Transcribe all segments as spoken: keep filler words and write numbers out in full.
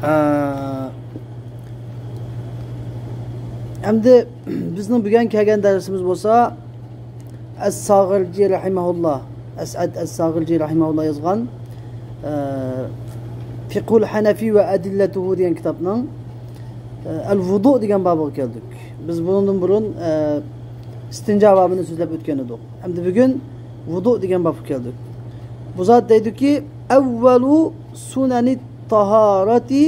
ئە، ئەمدى بىزنىڭ بۈگۈن كەلگەن دەرسىمىز بولسا، ئەس-ساغىرجى رەھىمەھۇللا، ئەسئەد ئەس-ساغىرجى رەھىمەھۇللا يازغان، ئە، فىقھۇل ھەنەفى ۋە ئەدىللەتۇھۇ دېگەن كىتابنىڭ، ئە، ئەل-ۋۇدۇ دېگەن بابىغا كەلدۇق. بىز بۇنىڭدىن بۇرۇن، ئە، ئىستىنجا بابىنى سۆزلەپ ئۆتكەن ئىدۇق. ئەمدى بۈگۈن ۋۇدۇ دېگەن بابقا كەلدۇق. بۇ زات دەيدۇكى، ئەۋۋەلۇ سۇنەنىت تاھارەتى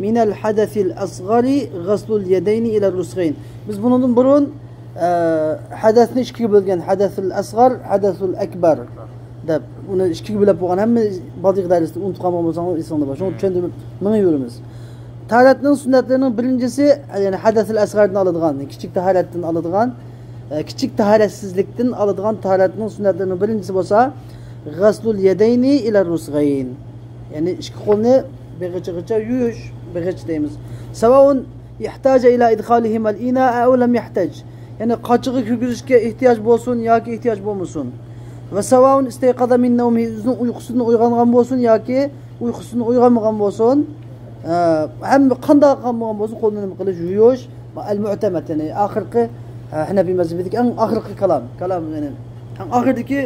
مىنەل ھەدەسىل ئەسغەرى غەسلۇل يەدەينى ئىلەر رۇسغەين. بىز بۇنىڭدىن بۇرۇن، ئە، ھەدەسنى ئىككىگە بۆلگەن، ھەدەسۇل ئەسغەر، ھەدەسۇل ئەكبەر دەپ، ئۇنى ئىككىگە بۆلۈپ بولغان، ھەممە بالدىقى دەرستە ئۇنتۇپ قالمىغان بولساڭلار ئېسىڭلاردا بار. شۇڭا چۈشەندۈرۈپ مېڭىۋېرىمىز. تاھارەتنىڭ سۈننەتلىرىنىڭ بىرىنچىسى، يەنى ھەدەسۇل ئەسغەردىن ئالىدىغان، كىچىك تاھارەتتىن ئالىدىغان، ئە، كىچىك تاھارەتسىزلىكتىن ئالىدىغان تاھارەتنىڭ سۈننەتلىرىنىڭ بىرىنچىسى بولسا، غەسلۇل يەدەينى ئىلەر رۇسغەين. يەنى ئىككى قولنى بېغىچىغىچە يۇيۇش، بېغىچ دەيمىز. سەۋائۇن ئىھتاجە ئىلا ئىدخالىھىمەل ئىنائە ئەۋ لەم يەھتەج. يەنى قاچىغا كىرگۈزۈشكە ئېھتىياج بولسۇن ياكى ئېھتىياج بولمىسۇن. ۋە سەۋائۇن ئىستەيقەزە مىن نەۋمىھى، ئۆزىنىڭ ئۇيقۇسىدىن ئويغانغان بولسۇن ياكى ئۇيقۇسىدىن ئويغانمىغان بولسۇن، ئە، ھەم قانداق قىلمىغان بولسۇن، قولىنى نېمە قىلىش، يۇيۇش، ئەل مۇئتەمەد، يەنى ئاخىرقى، ئە، ھەنەفىي مەزھىپىدىكى ئەڭ ئاخىرقى كالام، كالام، يەنى ئەڭ ئاخىردىكى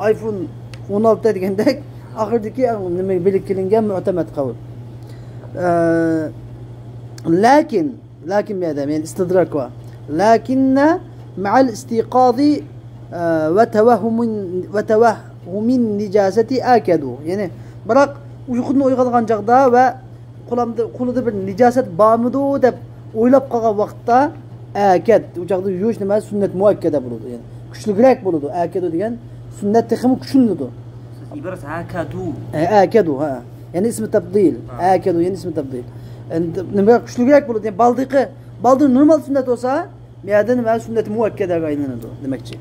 ئايفون ئون ئالتە دېگەندەك، ئاخىردىكى ئەڭ نېمە بىلىپ كېلىنگەن مۇئتەمەد قەۋل. ئە، لەكىن، لەكىن بۇ يەردە، يەنى ئىستىدراك بار. لەكىننە مەئەل ئىستىقازى، ئە، ۋە تەۋەھھۇمىن، ۋە تەۋەھھۇمىن نىجاسەتى ئەكەدۇ. يەنى، بىراق ئۇيقۇدىن ئويغانغان چاغدا ۋە قولامدا، قولىدا بىر نىجاسەت بارمىدۇ دەپ ئويلاپ قالغان ۋاقىتتا، ئەكەد، ئۇ چاغدا يۇيۇش نېمە؟ سۈننەت مۇئەككەدە بولىدۇ. يەنى كۈچلۈكرەك بولىدۇ. ئەكەدۇ دېگەن سۈننەت تېخىمۇ كۈچلىنىدۇ. سىز ئىبارەت ئەكەدۇ. ئە، ئەكەدۇ، ھە. يەنى ئىسمى تەپدىل. ھە. ئەكەدۇ، يەنى ئىسمى تەپدىل. ئەمدى نېمە؟ كۈچلۈكرەك بولىدۇ. يەنى بالدىقى، بالدىقى نورمال سۈننەت بولسا، بۇ يەردە نېمە؟ سۈننەت مۇئەككەدەگە ئايلىنىدۇ دېمەكچى.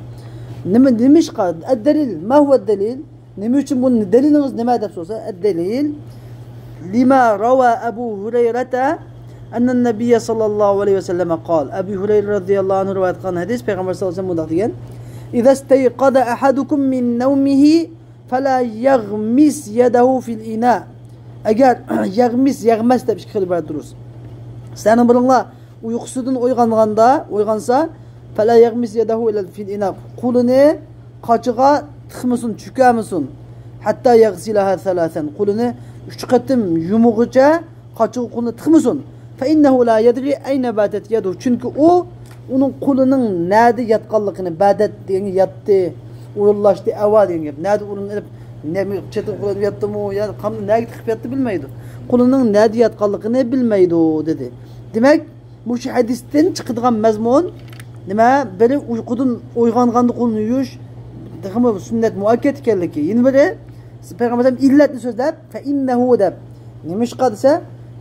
نېمە، نېمىشقا؟ ئەددەلىل، ما ھۇۋە دەلىل؟ نېمە ئۈچۈن بۇنى، دەلىلىڭىز نېمە دەپ سورىسا، ئەددەلىل لىما راۋا ئەبۇ ھۇرەيرەتە ئەننەن نەبىييە ساللاللاھۇ ئەلەيھى ۋەسەللەمە قال. ئەبۇ ھۇرەيرە رەزىياللاھۇ ئەنھۇ رىۋايەت قىلغان ھەدىس، پەيغەمبەر ساللاللاھۇ ئەلەيھى ۋەسەللەم مۇنداق دېگەن: ئىزا ئىستەيقەزە ئەھەدۇكۇم مىن نەۋمىھى فەلا يەغمىس يەدەھۇ فىل ئىنا. ئەگەر يەغمىس، يەغمەس دەپ ئىككى خىل ئىبارەت دۇرۇس. سىلەرنىڭ بىرىڭلار ئۇيقۇسىدىن ئويغانغاندا، ئويغانسا، فەلا يەغمىس يەدەھۇ ئىلەل فىل ئىنا، قولىنى قاچىغا تىقمىسۇن، چۆكەرمىسۇن. ھەتتا يەغسىلەھا سەلاسەن، قولىنى ئۈچ قېتىم يۇمىغۇچە قاچىغا قولىنى تىقمىسۇن. فەئىننەھۇ لا يەدرى ئەينە باتەت يەدۇ، چۈنكى ئۇ ئۇنىڭ قولىنىڭ نەدە ياتقانلىقىنى، باتەت دېگەن ياتتى، ئورۇنلاشتى، ئەۋا دېگەن گەپ. نەدە ئورۇن ئېلىپ، نېمە، چېتىغا قولىنى ياتتىمۇ، يا قامدا نەگە تىقىپ ياتتى بىلمەيدۇ. قولىنىڭ نەدە ياتقانلىقىنى بىلمەيدۇ، دېدى. دېمەك، مۇشۇ ھەدىستىن چىقىدىغان مەزمۇن نېمە؟ بىرى ئۇيقۇدىن ئويغانغاندا قولىنى يۇيۇش تېخىمۇ سۈننەت مۇئەككەد ئىكەنلىكى. يەنە بىرى، پەيغەمبەر ئىللەتنى سۆزلەپ، فەئىننەھۇ دەپ. نېمىشقا دېسە،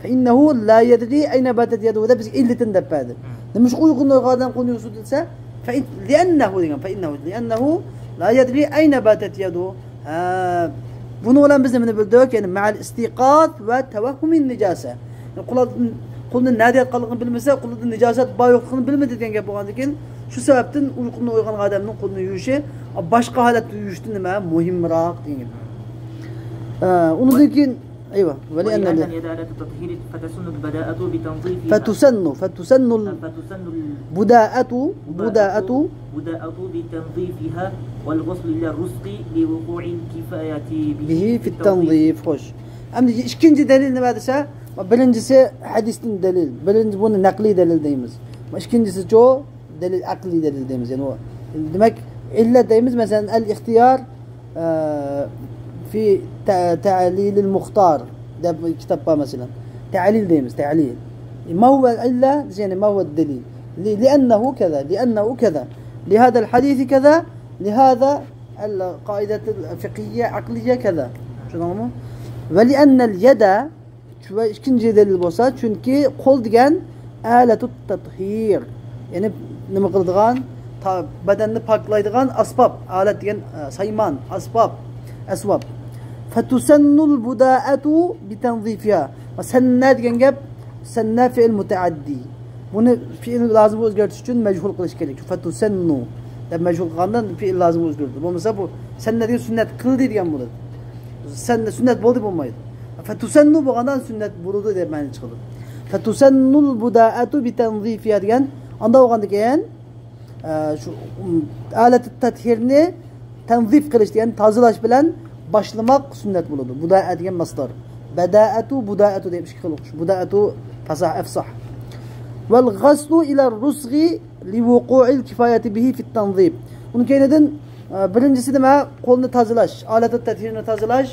فەئىننەھۇ لا يەدرى ئەينە باتەت يەدۇ دەپ بىزگە ئىللىتىنى دەپ بەردى. نېمىشقا ئۇيقۇدىن ئويغانغان قولىنى يۇيسۇن دېسە، فەئىن، لىئەننەھۇ دېگەن، فەئىننەھۇ، لىئەننەھۇ لا يەدرى ئەينە باتەت يەدۇ. ھە، بۇنىڭ بىلەن بىز نېمىنى بىلدۇق؟ يەنى مەئەل ئىستىقاز ۋە تەۋەھھۇمىن نىجاسە. قولىدا، قولىدا نەدە ياتقانلىقىنى بىلمىسە، قولىدا نىجاسەت بار يوقلۇقىنى بىلمىدى دېگەن گەپ بولغاندىن كېيىن، شۇ سەۋەبتىن ئۇيقۇدىن ئويغانغان ئادەمنىڭ قولىنى يۇيۇشى باشقا ھالەتتە يۇيۇشتىن نېمە مۇھىمراق دېگەن گەپ. ئە، ئۇنىڭدىن كېيىن، ئەيۋا، ولأن اليد على التطهير فتسن البداءة بتنظيفها. فتسن، فتسن ال-، فتسن ال-، البداءة، بداءة، بداءة بتنظيفها والغسل إلى الرسغ لوقوع الكفاية به في التنظيف. خوش. ئەمدى ئىككىنچى دەلىل نېمە دېسە، بىرىنچىسى ھەدىستىن دەلىل، بىرىنچى بۇنى نەقلىي دەلىل دەيمىز. ئىككىنچىسىچۇ؟ دەلىل، ئەقلىي دەلىل دەيمىز. يەنى ئۇ، دېمەك، ئىللەت دەيمىز، مەسىلەن، ئەل ئىختىيار، ئە، في ت-، تعليل المختار دەپ كىتاب بار، مەسىلەن. تەلىل دەيمىز، تەلىل. ما هو العلة؟ يەنى ما هو الدليل؟ ل-، لأنه كذا، لأنه كذا، لهذا الحديث كذا، لهذا القاعدة الفقهية عقلية كذا. چۈشەندىڭىزمۇ؟ ولأن اليد، ۋە ئىككىنچى دەلىل بولسا، چۈنكى قول دېگەن ئالەتۇت تەتھىر، يەنى نېمە قىلىدىغان، تا-، بەدەننى پاكلايدىغان ئەسباب، ئالەت دېگەن، ئە، سايمان، ئەسباب، ئەسۋاب. فتسن البداءة بتنظيفها. سەننە دېگەن گەپ، سەننە فېئىل مۇتەئەددىي. بۇنى فېئىل لازىمغا ئۆزگەرتىش ئۈچۈن مەجھۇل قىلىش كېرەك. فتسن دەپ مەجھۇل قىلغاندا فېئىل لازىمغا ئۆزگىرىدۇ. بولمىسا بۇ سەننە دېگەن سۈننەت قىلدى دېگەن بولىدۇ. سەننە سۈننەت بولدى بولمايدۇ. فَتُسَنُّ بولغاندا سۈننەت بولىدۇ دەپ مەنە چىقىدۇ. فَتُسَنُّ الْبُدَاءَةُ بِتَنْظِيفِهَا دېگەن، ئاندا بولغاندىكىن، ئە، شۇ، ئۇم، ئالەتۇ تەتھىرنى تەنزىف قىلىش دېگەن تازىلاش بىلەن باشلىماق سۈننەت بولىدۇ. بۇدائە دېگەن ماسدار. بەدائەتۇ، بۇدائەتۇ دەپ ئىككى خىل ئوقۇش. بۇدائەتۇ پاساھ، ئەفساھ. وَالْغَسْلُ إِلَى الرُّسْغِ لِوُقُوعِ الْكِفَايَةِ بِهِ فِي التَّنْظِيفِ. ئۇنىڭ كەينىدىن، ئە، بىرىنچىسى نېمە؟ قولنى تازىلاش. ئالەتۇ تەتھىرنى تازىلاش.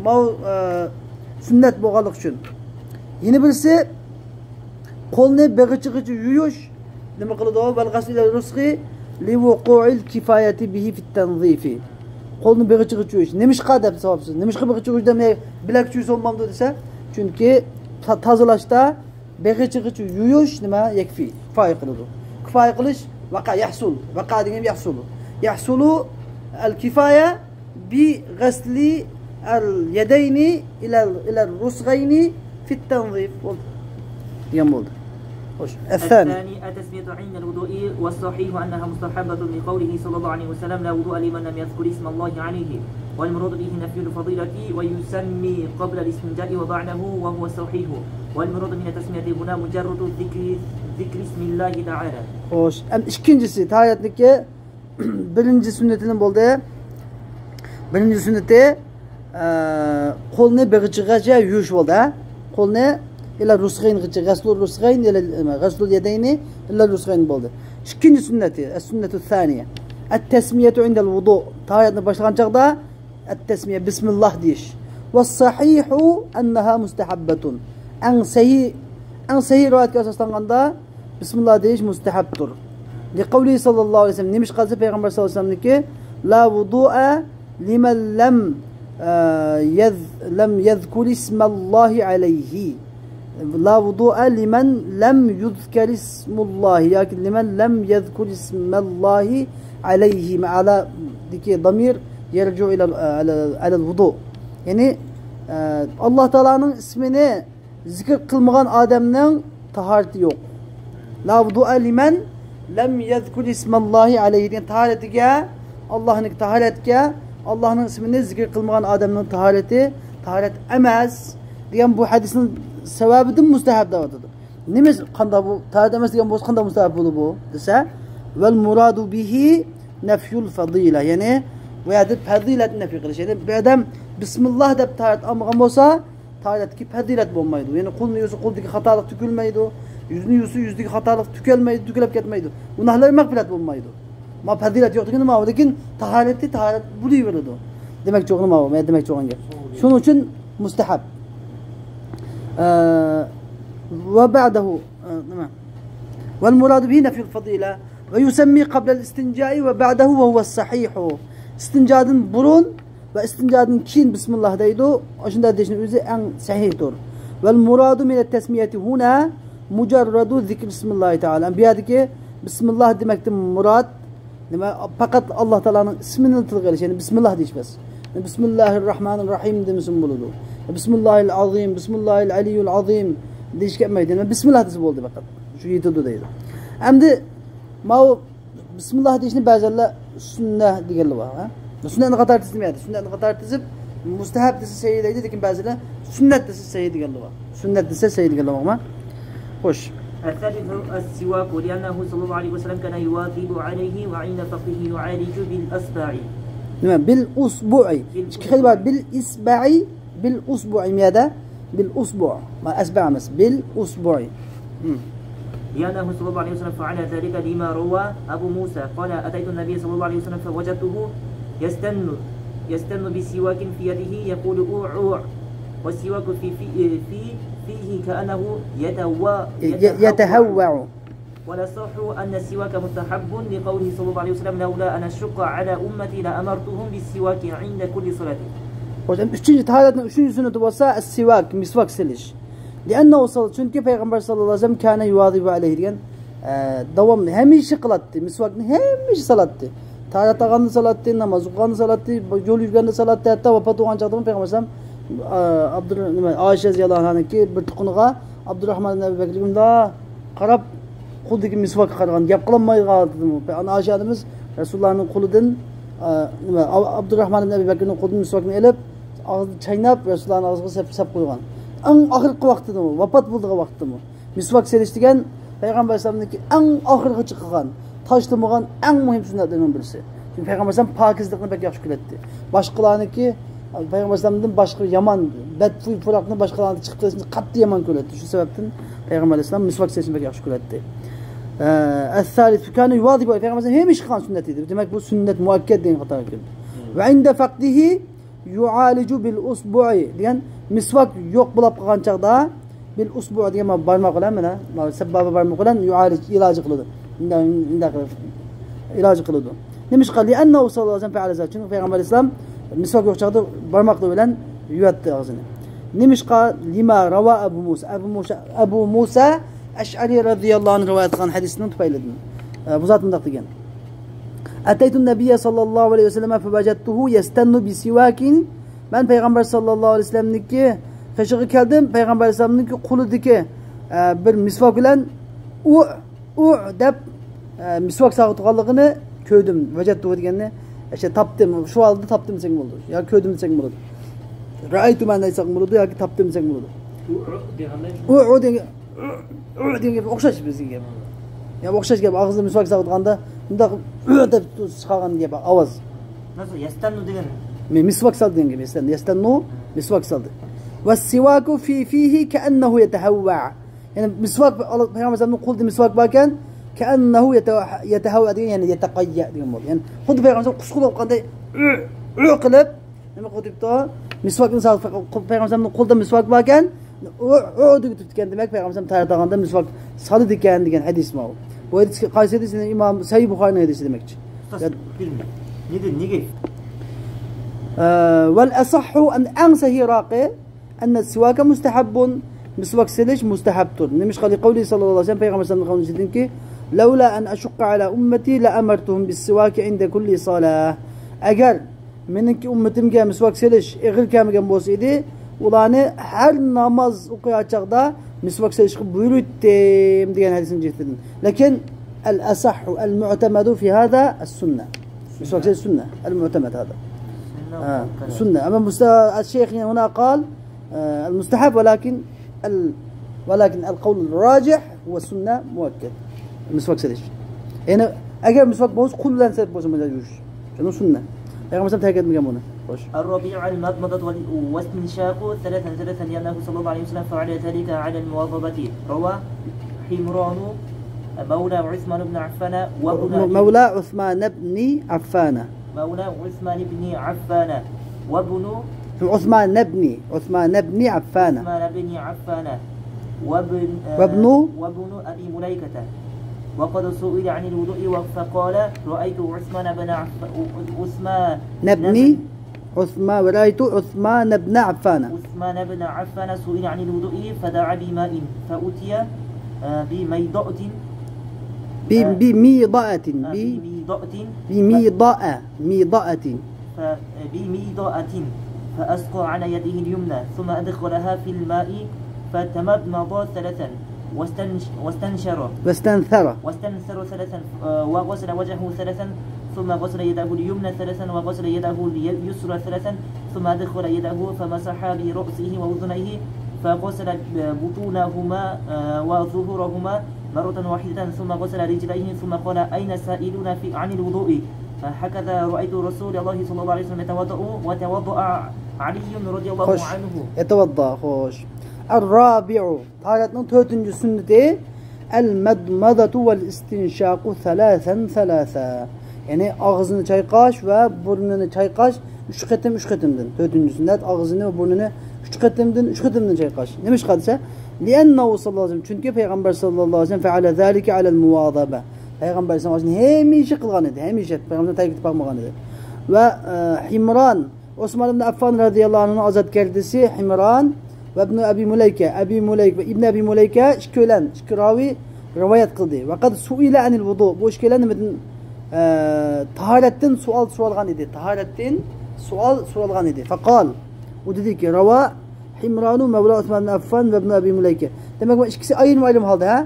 ماۋ، ئە، سۈننەت بولغانلىقى ئۈچۈن. يەنە بىرسى، قولنى بېغىچىغىچە يۇيۇش. نېمە قىلىدۇ؟ وَالْغَسْلُ إِلَى الرُّسْغِ لِوُقُوعِ الْكِفَايَةِ بِهِ فِي التَّنْظِيفِ. قولنى بېغىچىغىچە يۇيۇش. نېمىشقا دەپ سوراپسىز؟ نېمىشقا بېغىچىغىچە يۇيۇش دەپ، بىلەكچە يۇيسا بولمامدۇ دېسە، چۈنكى تا-، تازىلاشتا بېغىچىغىچە يۇيۇش نېمە؟ يەكفى. كۇپايە قىلىدۇ. كۇپايە قىلىش، ۋەقە، يەھسۇل. ۋەقە دېگەن يەھسۇلۇ. يەھسۇلۇ ئەل كىفايە بىغەسلى ئەل يەدەينى ئىلەل، ئىلەل رۇسغەينى فىت تەنزىف. بولدى. دېگەن بولدى. خوش. ئەسسانى. الثاني التسمية عند الوضوء، والصحيح أنها مستحبة لقوله صلى الله عليه وسلم: لا وضوء لمن لم يذكر اسم الله عليه. والمراد به نفي الفضيلة، ويسمي قبل الاستنجاء وبعده، وهو الصحيح. والمراد من التسمية هنا مجرد ذكر، ذكر اسم الله تعالى. خوش. ئەمدى ئىككىنچىسى، تاھارەتنىكى بىرىنچى سۈننىتىنى بولدى. بىرىنچى سۈننىتى، ئە، قولنى بېغىچىغىچە يۇيۇش بولدى، ھە؟ قولنى ئىلە رۇسغەينغىچە، غەسلۇ رۇسغەين، ئىلە، غەسلۇل يەدەينى ئىلە رۇسغەين بولدى. ئىككىنچى سۈننىتى، ئەس-سۈننەتۇ سانىيە. ئەت-تەسمىيەتۇ ئىندەل ۋۇدۇ. تاھارەتنى باشلىغان چاغدا ئەت-تەسمىيە، بىسمىللاھ دېيىش. ۋەس-سەھىھۇ ئەننەھا مۇستەھەببەتۇن. ئەڭ سەھىھ، ئەڭ سەھىھ رىۋايەتكە ئاساسلانغاندا، بىسمىللا دېيىش مۇستەھەبتۇر. لىقەۋلىھى ساللاللاھۇ ئەلەيھى ۋەسەللەم، نېمىشقا دېسە پەيغەمبەر ساللاللاھۇ ئەلەيھى ۋەسەللەمنىڭكى، لا ۋۇدۇئە لىمەن لەم، ئە، يەز-، لەم يەزكۇر ئىسمەللاھى ئەلەيھى. لا ۋۇدۇئە لىمەن لەم يۇزكەر ئىسمۇللاھى ياكى لىمەن لەم يەزكۇر ئىسمەللاھى ئەلەيھى. مەئەلەدىكى دامىر يەرجۇ ئىلەل، ئەلەل، ئەلەل ۋۇدۇ. يەنى، ئە، ئاللا تائالانىڭ ئىسمىنى زىكىر قىلمىغان ئادەمنىڭ تاھارىتى يوق. لا ۋۇدۇئە لىمەن لەم يەزكۇر ئىسمەللاھى ئەلەيھى دېگەن تاھارىتىگە، ئاللاھنىڭ تاھارەتكە، ئاللاھنىڭ ئىسمىنى زىكىر قىلمىغان ئادەمنىڭ تاھارىتى تاھارەت ئەمەس دېگەن بۇ ھەدىسنىڭ سەۋەبىدىن مۇستەھەب دەۋاتىدۇ. نېمە، قانداق بۇ؟ تاھارەت ئەمەس دېگەن بولسا قانداق مۇستەھەب بولىدۇ بۇ دېسە، ۋەل مۇرادۇ بىھى نەفيۇل فەزىلە. يەنى بۇ يەردە پەزىلەتنى نەپي قىلىش. يەنى بىر ئادەم بىسمىللا دەپ تاھارەت ئالمىغان بولسا، تاھارەتتىكى پەزىلەت بولمايدۇ. يەنى قولنى يۇسا قولدىكى خاتالىق تۆكۈلمەيدۇ. يۈزنى يۇسا يۈزدىكى خاتالىق تۆكۈلمەيدۇ، تۆكۈلۈپ كەتمەيدۇ. گۇناھلىرى مەغپىرەت بولمايدۇ. ما پەزىلەت يوق دېگىنى ماۋۇ، لېكىن تاھارەتتە تاھارەت بولۇۋېرىدۇ. دېمەكچى بولغىنى ماۋۇ، مەن دېمەكچى بولغان گەپ. شۇنىڭ ئۈچۈن مۇستەھەب. ئە، ۋە بەئدەھۇ، ئە، نېمە؟ ۋەل مۇرادۇ بىھى نەفيۇل فەزىلە. ۋە يۇسەممى قەبلەل ئىستىنجائى ۋە بەئدەھۇ ۋە ھۇۋەس سەھىھۇ. ئىستىنجادىن بۇرۇن ۋە ئىستىنجادىن كېيىن بىسمىللا دەيدۇ. ئاشۇنداق دېيىشنىڭ ئۆزى ئەڭ سەھىھتۇر. ۋەل مۇرادۇ مىنەت تەسمىيەتى ھۇنا مۇجەررەدۇ زىكرى بىسمىللاھى تائالا. بۇ يەردىكى بىسمىللا دېمەكتىن مۇراد نېمە؟ پەقەت ئاللا تائالانىڭ ئىسمىنى تىلغا ئېلىش، يەنى بىسمىللا دېيىش بەس. بىسمىللاھىر راھمانىر راھىم دېمىسىمۇ بولىدۇ. بىسمىللاھىل ئازىم، بىسمىللاھىل ئەلىيۇل ئازىم دېيىش كەلمەيدۇ. يەنى بىسمىللا دېسە بولدى پەقەت. شۇ يېتىدۇ دەيدۇ. ئەمدى ماۋۇ بىسمىللا دېيىشنى بەزىلەر سۈننە دېگەنلەر بار، ھە؟ سۈننەتنى قاتارى تىزمىدى. سۈننەتنى قاتارى تىزىپ، مۇستەھەب دېسە سەھىھ دەيدۇ، لېكىن بەزىلەر سۈننەت دېسە سەھىھ دېگەنلەر بار. سۈننەت دېسە سەھىھ دېگەنلەر بارمۇ؟ خوش. الثالث السواك، لأنه صلى الله عليه وسلم كان يواظب عليه وعند فقره يعالج بالإصبع. نېمە؟ بالإصبع. بالإصبع. ئىككى خىل بار. بالإصبع، بالإصبع مۇ يەردە؟ بالإصبع. ما ئەسبەع ئەمەس. بالإصبع. لأنه صلى الله عليه وسلم فعل ذلك لما روى أبو موسى قال: أتيت النبي صلى الله عليه وسلم فوجدته يستن، يستن بسواك في يده يقول: "أوع، أوع". والسواك في، في، في فيه كأنه يتو-، ي-، يتهوع. يتهوع. والأصح أن السواك مستحب لقوله صلى الله عليه وسلم: "لولا أن أشق على أمتي لأمرتهم بالسواك عند كل صلاة". خوش، ئەمدى ئۈچىنچى، تاھارەتنىڭ ئۈچىنچى سۈننىتى بولسا، ئەس-سىۋاك، مىسۋاك سېلىش. لىئەننەھۇ سال-، چۈنكى پەيغەمبەر ساللاللاھۇ ئەلەيھى ۋەسەللەم كانە يۇۋازىبۇ ئەلەيھى دېگەن، ئە، داۋاملىق، ھەمىشە قىلاتتى. مىسۋاكنى ھەمىشە سالاتتى. تاھارەت ئالغاندا سالاتتى، ناماز ئوقۇغاندا سالاتتى، يول يۈرگەندە سالاتتى، ھەتتا ۋاپات بولغان چاغدىمۇ پەيغەمبەر ئەلەيھىسسالام، ئە، ئابدۇر-، نېمە، ئائىشە رەزىياللاھۇ ئەنھانىڭكى بىر تۇقىنىغا ئابدۇراخمان ئىبن ئەبى بەكرىگە مۇنداق قاراپ، قولىدىكى مىسۋاكقا قارىغان، گەپ قىلالمايدىغان ھالەتتىمۇ. ئانا ئائىشە ئانىمىز رەسۇلۇللانىڭ قولىدىن، ئە، نېمە، ئا-، ئابدۇراخمان ئىبن ئەبى بەكرىنىڭ قولىدىن مىسۋاكنى ئېلىپ، ئاغزىدا چايناپ، رەسۇلۇللانىڭ ئاغزىغا سەپ، سەپ قويغان. ئەڭ ئاخىرقى ۋاقتىدىمۇ، ۋاپات بولىدىغان ۋاقتىدىمۇ. مىسۋاك سېلىش دېگەن پەيغەمبەر ئەلەيھىسسالامنىڭكى ئەڭ ئاخىرغىچە قىلغان، تاشلىمىغان ئەڭ مۇھىم سۈننەتلىرىنىڭ بىرسى. چۈنكى پەيغەمبەر ئەلەيھىسسالام پاكىزلىقنى بەك ياخشى كۆرەتتى. باشقىلارنىڭكى، پەيغەمبەر ئەلەيھىسسالامدىن باشقا يامان، بەدخۇي پۇراقنى باشقىلارنىڭدا چىقىپ قېلىشنى قەتئىي يامان كۆرەتتى. شۇ سەۋەبتىن پەيغەمبەر ئەلەيھىسسالام مىسۋاك سېلىشنى بەك ياخشى كۆرەتتى. ئە، ئەسسالىسۇ كانە يۇۋازىبۇ، پەيغەمبەر ئەلەيھىسسالام ھەمىشە قىلغان سۈننەت ئىدى. دېمەك، بۇ سۈننەت مۇئەككەد دېگەن قاتارغا كىرىدۇ. ۋە ئىندە فەقدىھى يۇئالىجۇ بىل ئۇسبۇئى دېگەن مىسۋاك يوق بولۇپ قالغان چاغدا، بىل ئۇسبۇئى دېگەن مانا بارماق بىلەن، مانا، مانا سەبابە بارماق بىلەن يۇئالىج، ئىلاجى قىلىدۇ. ئۇنداق، ئۇنداق قىلىپ ئىلاجى قىلىدۇ. نېمىشقا؟ لىئەننەھۇ سەللەللاھۇ ئەلەيھى ۋەسەللەم پەئەلە زالىكە. چۈنكى پەيغەمبەر ئەلەيھىسسالام مىسۋاك يوق چاغدا بارماقلىرى بىلەن يۇياتتى ئاغزىنى. نېمىشقا؟ لىما رەۋا ئەبۇ مۇسا. ئەبۇ مۇسا، ئەبۇ مۇسا ئەشئەرى رەزىياللاھۇ ئەنھۇ رىۋايەت قىلغان ھەدىسنىڭ تۈپەيلىدىن. ئە، بۇ زات مۇنداق دېگەن. ئەتەيتۇن نەبىييە سەللەللاھۇ ئەلەيھى ۋەسەللەم فەۋەجەدتۇھۇ يەستەننۇ بىسىۋاكىن. مەن پەيغەمبەر سەللەللاھۇ ئەلەيھى ۋەسەللەمنىڭكى قېشىغا كەلدىم، پەيغەمبەر ئەلەيھىسسالامنىڭكى قولىدىكى، ئە، بىر مىسۋاك بىلەن ئۇ، ئۇ دەپ، ئە، مىسۋاك ساغىتىغانلىقىنى كۆردۈم. ۋەجەدتۇھۇ دېگەننى، ئىشتە تاپتىم، شۇ ھالدا تاپتىم دېسەڭ بولىدۇ. يا كۆردۈم دېسەڭ بولىدۇ. رەئەيتۇ مەن دېسەڭ بولىدۇ ياكى تاپتىم دېسەڭ بولىدۇ. ئۇ، ئۇ دېگەندە ئۇ، ئۇ دېگەن، ئۇ، ئۇ دېگەن گەپ ئوخشاش بىزگە گەپ. يا ئوخشاش گەپ، ئاغزىدا مىسۋاك ساغىتىغاندا مۇنداق ئۇ دەپ چىقارغان گەپ ئاۋاز. نەسىل يەستەننۇ دېگەن. مەن مىسۋاك سال دېگەن گەپ، يەستەن، يەستەننۇ، مىسۋاك سالدى. ۋەسسىۋاكۇ فى فىھى كەئەننەھۇ يەتەھەۋۋە. يەنى مىسۋاك، پەيغەمبەر ئەلەيھىسسالامنىڭ قولىدا مىسۋاك باركەن، كەئەننەھۇ يەتەھەۋۋە دېگەن، يەنى يەتەقەييە دېگەن بولدى. يەنى خۇددى پەيغەمبەر ئەلەيھىسسالام قۇسقۇ بولۇپ قالغاندەك ئۇ، ئۇ قىلىپ، نېمە قىلىپ ئۆتۈپتۇ؟ مىسۋاكنى سال-، پەيغەمبەر ئەلەيھىسسالامنىڭ قولىدا مىسۋاك باركەن، ئۇ، ئۇ دېگۈ تۇتۇپتىكەن. دېمەك، پەيغەمبەر ئەلەيھىسسالام تارتىدىغاندا مىسۋاك سالىدىكەن دېگەن ھەدىس ماۋۇ. بۇ ھەدىس قايسى ھەدىس؟ ئىمام سەھىھ بۇخارىنىڭ ھەدىسى دېمەكچى. ئۇستاز، يا- بىلمەيمەن. نېدە، نېگە؟ ئە، ۋەل ئەسەھھۇ، ئەن-، ئەڭ سەھىھراقى، ئەننە سىۋاكە مۇستەھەببۇن، مىسۋاك سېلىش مۇستەھەبتۇر. نېمىشقا؟ لىقەۋلىھى سەللەللاھۇ ئەلەيھى ۋەسەللەم، پەيغەمبەر ئەلەيھىسسالامنىڭ قەۋلىدىنكى، لەۋلا ئەن ئەشۇققە ئەلا ئۇممەتى لەئەمەرتۇھۇم بىسسىۋاكى ئىندە كۇللى سالاھ. ئەگەر مېنىڭكى ئۈممىتىمگە مىسۋاك سېلىش ئېغىر كەلمىگەن بولسا ئىدى، ئۇلارنى ھەر ناماز ئوقۇيار چاغدا مىسۋاك سېلىشقا بۇيرۇيتتىم دېگەن ھەدىسنىڭ جىھىتىدىن. لېكىن، ئەل ئەسەھھۇ ئەل مۇئتەمەدۇ فى ھازا ئەس سۇننە. مىسۋاك سېلىش سۇننە. ئەل مۇئتەمەد ھازا. ھە، سۇننە. ئەمما مۇستا-، ئەل شەيخ ھۇنا قال، ئە، ئەل مۇستەھەب، ۋەلاكىن ئەل، ۋەلاكىن ئەل قەۋل راجىھ ۋە سۇننە مۇئەككەد. مىسۋاك سېلىش. يەنى ئەگەر مىسۋاك بولسا، قول بىلەن سېلىپ بولسا، بۇنى يۇيۇش. شۇنى سۈننە. پەيغەمبەر تەرك ئەتمىگەن بۇنى. خوش. الرابع المضمضة والاستنشاق ثلاثا ثلاثا لأنه صلى الله عليه وسلم فعل ذلك على المواظبة. رواه حمران مولى عثمان بن عفان وابن أبي مولى عثمان بن عفان. مولى عثمان بن عفان وابن عثمان بن، عثمان بن عفان. عثمان بن عفان وابن، آه، وابن وابن أبي مليكة. وقد سئل عن الوضوء فقال: رأيت عثمان بن عف-، عثمان بن عثمان، ورأيت عثمان بن عفان. عثمان بن عفان سئل عن الوضوء فدعا بماء فأتي، آه، بميضأة، ب-، آه، بميضأة، آه، ب-، بميضأة. بميضأة، ميضأة. ف-، بميضأة فأسقى على يده اليمنى ثم أدخلها في الماء فتمضمض ثلاثا واستنش-، واستنشر. واستنثر. واستنثر ثلاثا، آه، وغسل وجهه ثلاثا، ثم غسل يده اليمنى ثلاثا، وغسل يده اليسرى ثلاثا، ثم أدخل يده فمسح برأسه وأذنيه، فغسل بطونهما، آه، وظهورهما مرة واحدة، ثم غسل رجليه، ثم قال: أين السائلون في، عن الوضوء؟ هكذا رأيت رسول الله صلى الله عليه وسلم يتوضأ، وتوضأ علي رضي الله عنه. خوش. يتوضأ، خوش. الرابع. تاھارەتنىڭ تۆتىنچى سۈننىتى، ئەل مەدمەدەتۇ ۋەل ئىستىنشاقۇ سەلاسەن سەلاسا. يەنى ئاغزىنى چايقاش ۋە بۇرنىنى چايقاش ئۈچ قېتىم، ئۈچ قېتىمدىن. تۆتىنچى سۈننەت، ئاغزىنى ۋە بۇرنىنى ئۈچ قېتىمدىن، ئۈچ قېتىمدىن چايقاش. نېمىشقا دېسە، لىئەننەھۇ سەللەللاھۇ ئەلەيھى ۋەسەللەم، چۈنكى پەيغەمبەر سەللەللاھۇ ئەلەيھى ۋەسەللەم فەئەلە زالىكە ئەلەل مۇۋازەبە. پەيغەمبەر سەللەللاھۇ ئەلەيھى ۋەسەللەم ھەمىشە قىلغان ئىدى، ھەمىشە پەيغەمبەر تەرك ئېتىپ باقمىغان ئىدى. ۋە، ئە، ھىمران، ئوسمان ئىبن ئەففان رەزىياللاھۇ ئەنھۇنىڭ ئازادگەردىسى ھىمران ۋە ئىبنۇ ئەبى مۇلەيكە، ئەبى مۇلەيكە ۋە ئىبنى ئەبى مۇلەيكە ئىككىيلەن، ئىككى راۋى رىۋايەت قىلدى. ۋە قەد سۇئىلە ئەنىل ۋۇدۇ. بۇ ئىككىيلەن نېمىدىن، ئە، تاھارەتتىن سوئال سورالغان ئىدى. تاھارەتتىن سوئال سورالغان ئىدى. فەقال. ئۇ دېدىكى، رەۋا ھىمرانۇ مەۋلا ئوسمان ئىبن ئەففان ۋە ئىبنى ئەبى مۇلەيكە. دېمەك، بۇ ئىككىسى ئايرىم-ئايرىم ھالدا، ھە؟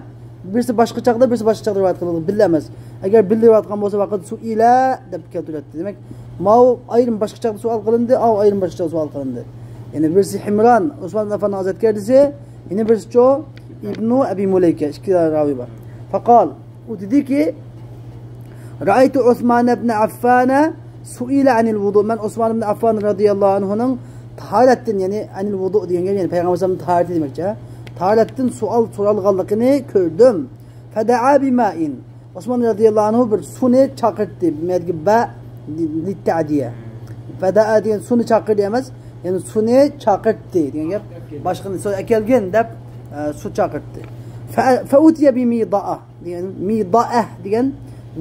بىرسى باشقا چاغدا، بىرسى باشقا چاغدا رىۋايەت قىلىدۇ، بىللە ئەمەس. ئەگەر بىللە رىۋايەت قىلغان بولسا، ۋەقەد سۇئىلە دەپ كەلتۈرەتتى. دېمەك، ماۋۇ ئايرىم باشقا چاغدا سوئال قىلىندى، ئاۋۇ ئايرىم باشقا چاغدا سوئال قىلىندى. يەنى بىرسى ھىمران، ئوسمان ئەپەندىنىڭ ئەسكەردىسى، يەنە بىرسىچۇ ئىبنۇ ئەبى مۇلەيكە، ئىككى راۋى بار. فقال، ئۇ دېدىكى، رأيت عثمان بن عفان سئل عن الوضوء. مەن ئوسمان ئىبن ئەففان رەزىياللاھۇ ئەنھۇنىڭ تاھارەتتىن، يەنى عن الوضوء دېگەن گەپ، يەنى پەيغەمبەر ئەلەيھىسسالامدىن تاھارەت دېمەكچى. تاھارەتتىن سوئال سورالغانلىقىنى كۆردۈم. فدعا بماء. ئوسمان رەزىياللاھۇ ئەنھۇ بىر سۇنى چاقىرتتى. بۇ يەردىكى بە للتعدية. فدعا دېگەن سۇنى چاقىردى ئەمەس، يەنى سۇنى چاقىرتتى دېگەن گەپ. باشقىنى سۇ ئەكەلگىن دەپ، ئە، سۇ چاقىرتتى. ف-، فأتي بميضأة دېگەن، مىضائە دېگەن،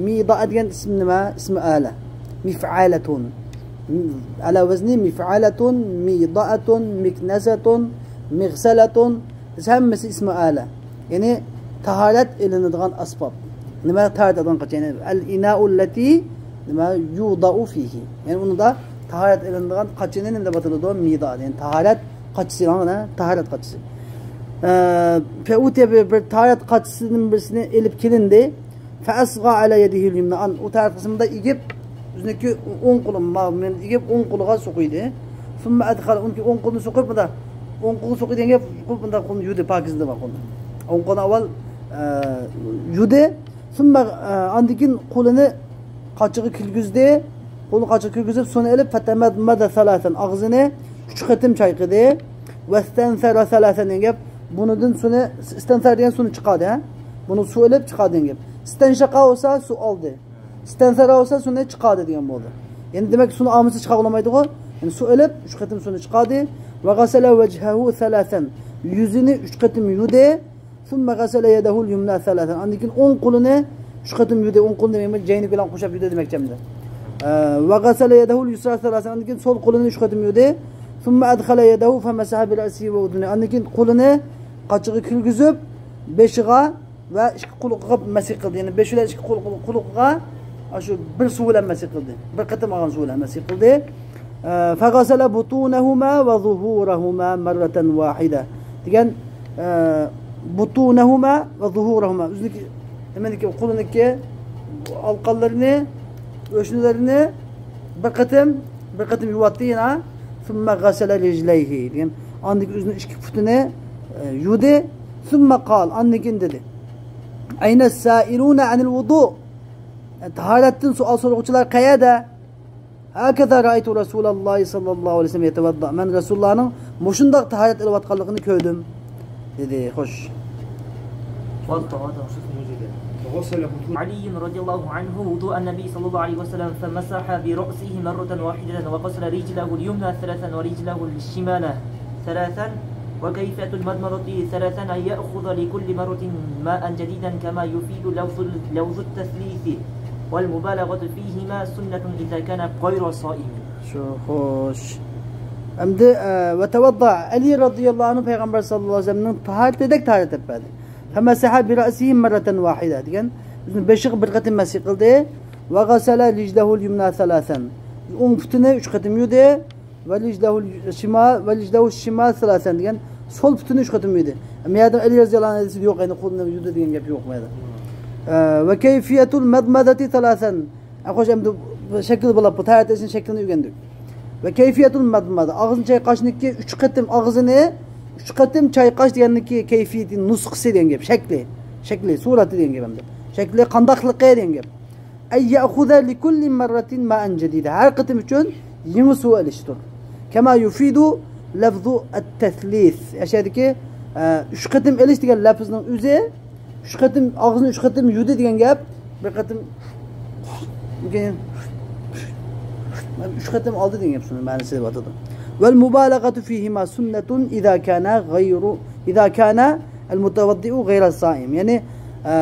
مىضائە دېگەن ئىسىم نېمە؟ ئىسمى ئالە. مفعالة. ئالا ۋەزنى مفعالة، ميضأة، مكنسة، مغسلة. ھەممىسى ئىسمى ئالە. يەنى تاھارەت ئېلىنىدىغان ئەسباب. نېمە تاھارەت ئېلىنغان قاچا؟ يەنى الإناء التي، نېمە، يوضع فيه. يەنى ئۇنىڭدا تاھارەت ئېلىنىدىغان قاچىنى نېمە دەپ ئاتىلىدۇ؟ مىضا. يەنى تاھارەت قاچىسى، ئاڭلا، تاھارەت قاچىسى. ئە، فأتي بىر، بىر تاھارەت قاچىسىدىن بىرسىنى ئېلىپ كېلىندى. فأصغى على يده اليمنى. ئان-، ئۇ تەرەپ قىسمىدا ئېگىپ، ئۆزىنىڭكى ئوڭ قولى، ما-، مېنى ئېگىپ، ئوڭ قولىغا سوقۇيدى. ثم أدخل، ئۇنىڭكى ئوڭ قولىنى سوقۇپ، مۇندا ئوڭ قولىنى سوقۇيدۇ دېگەن گەپ، سوقۇپ، مۇنداق قولىنى يۇدى، پاكىزلىدى قولىنى. ئوڭ قولىنى ئاۋۋال، ئە، يۇدى. ثم، ئە، ئاندىن كېيىن قولىنى قاچىغا كىرگۈزدى. قولىنى قاچىغا كىرگۈزۈپ، سۇنى ئېلىپ، فتمضمض ثلاثا، ئاغزىنى ئۈچ قېتىم چايقىدى. واستنثر ثلاثا دېگەن گەپ، بۇنىڭدىن سۇنى، ئىستەنسەر دېگەن سۇنى چىقاردى، ھە؟ بۇنى سۇ ئېلىپ چىقاردى دېگەن گەپ. استنشق بولسا سۇ ئالدى. ئىستەنسەر بولسا سۇنى چىقاردى دېگەن بولدى. يەنى دېمەك، سۇنى ئالمىسا چىقارغىلى بولمايدىغۇ. يەنى سۇ ئېلىپ، ئۈچ قېتىم سۇنى چىقاردى. وغسل وجهه ثلاثا. يۈزىنى ئۈچ قېتىم يۇدى. ثم غسل يده اليمنى ثلاثا. ئاندىن كېيىن ئوڭ قولىنى ئۈچ قېتىم يۇدى. ئوڭ قولىنى دېمەكمۇ، جەينىك بىلەن قوشاپ يۇدى دېمەكچى ئەمدى. ئە، وغسل يده اليسرى ثلاثا. ئاندىن كېيىن سول قولىنى ئۈچ قېتىم يۇدى. ثم أدخل يده فمسح برأسه وأذنيه. ئاندىن كېيىن قولىنى قاچىغا كىرگۈزۈپ، بېشىغا ۋە ئىككى قۇلىقىغا مەسح قىلدى. يەنى بېشى بىلەن ئىككى قۇل-، قۇل-، قۇلىقىغا ئاشۇ بىر سۇ بىلەن مەسح قىلدى. بىر قېتىم ئالغان سۇ بىلەن مەسح قىلدى. ئە، فغسل بطونهما وظهورهما مرة واحدة دېگەن، ئە، بطونهما وظهورهما. ئۆزىنىڭكى، نېمىنىڭكى، قولىنىڭكى ئالقانلىرىنى، ئۆشنىلىرىنى بىر قېتىم، بىر قېتىم يۇۋاتتى يەنە. ثم غسل رجليه دېگەن. ئاندىن كېيىن ئۆزىنىڭ ئىككى پۇتىنى، ئە، يۇدى. ثم قال، ئاندىن كېيىن دېدى. أين السائلون عن الوضوء؟ تاھارەتتىن سوئال سورىغۇچىلار قەيەردە؟ هكذا رأيت رسول الله صلى الله عليه وسلم يتوضأ. مەن رەسۇلۇللانىڭ مۇشۇنداق تاھارەت ئېلىۋاتقانلىقىنى كۆردۈم، دېدى. خوش. علي رضي الله عنه وضوء النبي صلى الله عليه وسلم فمسح برأسه مرة واحدة وغسل رجله اليمنى ثلاثا ورجله الشمال ثلاثا وكيفية المضمضة ثلاثا أن يأخذ لكل مرة ماء جديدا كما يفيد لفظ، لفظ التثليث والمبالغة فيهما سنة إذا كان غير صائم. شو، خوش. ئەمدى، ئە، ۋەتەۋەددا، ئەلى رەزىياللاھۇ ئەنھۇ پەيغەمبەر ساللاللاھۇ ئەلەيھى ۋەسەللەمنىڭ تاھارىتىدەك تاھارەت ئېلىپ بەردى. فمسح برأسه مرة واحدة دېگەن، ئۆزىنىڭ بېشىغا بىر قېتىم مەسح قىلدى. وغسل رجله اليمنى ثلاثا. ئوڭ پۇتىنى ئۈچ قېتىم يۇدى. ورجله الشمال، ورجله الشمال ثلاثا دېگەن، سول پۇتىنى ئۈچ قېتىم يۇدى. مەيەردە ئەلى رەزىياللاھۇ ئەنھۇ ھەدىسىدە يوق، يەنى قولىنى يۇدى دېگەن گەپ يوق مەيەردە. ئە، وكيفية المضمضة ثلاثا. ئە، خوش، ئەمدى شەكىل بولۇپ، بۇ تاھارەت ئېلىشنىڭ شەكلىنى ئۆگەندۇق. وكيفية المضمضة، ئاغزىنى چايقاشنىڭكى ئۈچ قېتىم، ئاغزىنى ئۈچ قېتىم چايقاش دېگەننىڭكى كەيفىيىتى، نۇسخىسى دېگەن گەپ، شەكلى، شەكلى، سۈرەتى دېگەن گەپ ئەمدى. شەكلى قانداقلىقى دېگەن گەپ. أن يأخذ لكل مرة ماء جديدا. ھەر قېتىم ئۈچۈن يېڭى سۇ ئېلىشتۇر. كما يفيد لفظ التثليث. ئەشەدىكى، ئە، ئۈچ قېتىم ئېلىش دېگەن لەپزنىڭ ئۆزى، ئۈچ قېتىم، ئاغزىنى ئۈچ قېتىم يۇدى دېگەن گەپ، بىر قېتىم، كېيىن ئۈچ قېتىم ئالدى دېگەن گەپ، شۇنىڭ مەنىسى دەپ ئاتىدۇ. والمبالغة فيهما سنة إذا كان غير، إذا كان المتوضئ غير صائم. يەنى، ئە،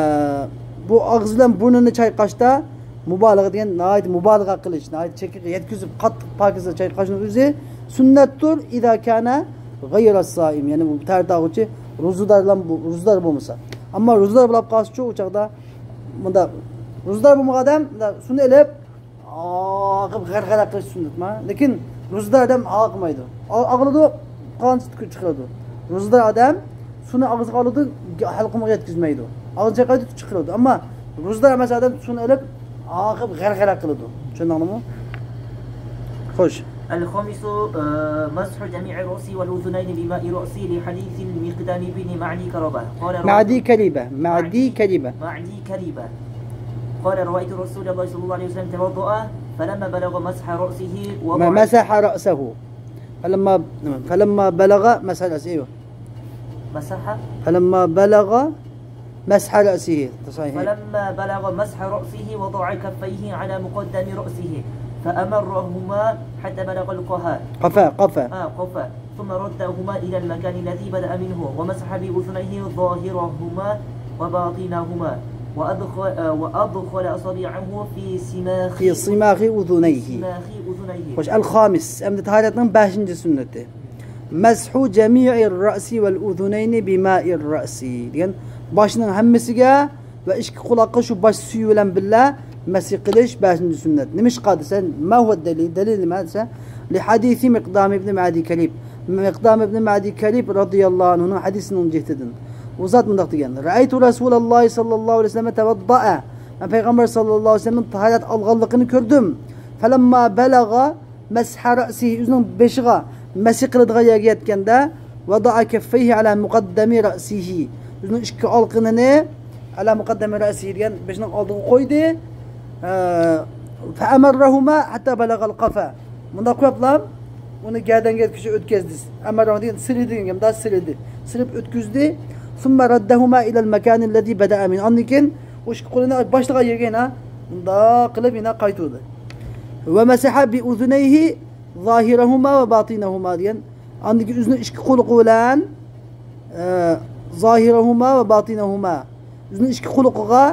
بۇ ئاغزى بىلەن بۇرنىنى چايقاشتا مۇبالىغە دېگەن ناھايىتى مۇبالىغە قىلىش، ناھايىتى چەككە يەتكۈزۈپ قاتتىق پاكىزە چايقاشنىڭ ئۆزى سۈننەتتۇر، إذا كان غير صائم، يەنى بۇ تەھارەت ئالغۇچى روزىدار بىلەن بۇ، روزىدار بولمىسا. ئەمما روزىدار بولاپ قالسىچۇ، ئۇ چاغدا مۇنداق روزىدار بولمىغان ئادەم مۇنداق سۇنى ئېلىپ، ئاغىپ غەرغەرە قىلىش سۈننەت ما. لېكىن روزىدار ئادەم ئاغىمايدۇ. ئا-، ئاغلىدۇ، قان چىقىرىدۇ. روزىدار ئادەم سۇنى ئاغزىغا ئالىدۇ، ھەلقۇمىغا يەتكۈزمەيدۇ. ئاغزىنى چايقايدۇ، چىقىرىدۇ. ئەمما روزىدار ئەمەس ئادەم سۇنى ئېلىپ، ئاغىپ غەرغەرە قىلىدۇ. چۈشەندىڭلارمۇ؟ خوش. الخامس، آه، مسح جميع الرأس والأذنين بماء الرأس لحديث المقدام بن معدي كربة. قال معدي كربة. معدي كربة. معدي كربة. قال: رأيت رسول الله صلى الله عليه وسلم توضأ، فلما بلغ مسح رأسه وضع مسح رأسه. فلما فلما بلغ مسح رأسه. أيوه. مسح. فلما بلغ مسح رأسه. صحيح. فلما بلغ مسح رأسه وضع كفيه على مقدم رأسه، فأمرهما حتى بلغ القفا. قفا، قفا. آه، قفا. ثم ردهما إلى المكان الذي بدأ منه، ومسح بأذنيه ظاهرهما وباطنهما، وأدخل، آه، وأدخل أصابعه في صماخ في صماخ أذنيه. صماخ أذنيه. خوش، الخامس. ئەمدى تاھارەتنىڭ بەشىنچى سۈننىتى. مسح جميع الرأس والأذنين بماء الرأس دېگەن، باشنىڭ ھەممىسىگە ۋە ئىككى قۇلاققا شۇ باش سۈيى بىلەن بىللە مەسىھ قىلىش بەشىنچى سۈننەت. نېمىشقا دېسە، ما هو الدليل؟ دەلىل نېمە دېسە، لحديث مقدام بن معدي كربة. مىقدام ئىبن مەدى كەلىب رەزىياللاھۇ ئەنھۇنىڭ ھەدىسىنىڭ جىھىتىدىن. ئۇ زات مۇنداق دېگەن: رأيت رسول الله صلى الله عليه وسلم توضأ. مەن پەيغەمبەر ساللاللاھۇ ئەلەيھى ۋەسەللەمنىڭ تاھارەت ئالغانلىقىنى كۆردۈم. فلما بلغ مسح رأسه، ئۆزىنىڭ بېشىغا مەسىھ قىلىدىغان يەرگە يەتكەندە، وضع كفيه على مقدم رأسه، ئۆزىنىڭ ئىككى ئالىقىنىنى على مقدم رأسه دېگەن بېشىنىڭ ئالدىغا قويدى. ئە، فأمرهما حتى بلغ القفا. مۇنداق قويۇپلا ئۇنى گەدەنگە يەتكۈچە ئۆتكۈزدى. ئەمەررەھۇما دېگەن سىلىدى دېگەن گەپ، مۇنداق سىلىدى. سىلىپ ئۆتكۈزدى. ثم ردهما إلى المكان الذي بدأ منه. ئاندىن كېيىن ئۇ ئىككى قولىنى باشلىغان يەرگە يەنە مۇنداق قىلىپ يەنە قايتۇردى. ومسح بأذنيه ظاهرهما وباطنهما دېگەن. ئاندىن كېيىن ئۆزىنىڭ ئىككى قۇلىقى بىلەن، ئە، ظاهرهما وباطنهما. ئۆزىنىڭ ئىككى قۇلىقىغا،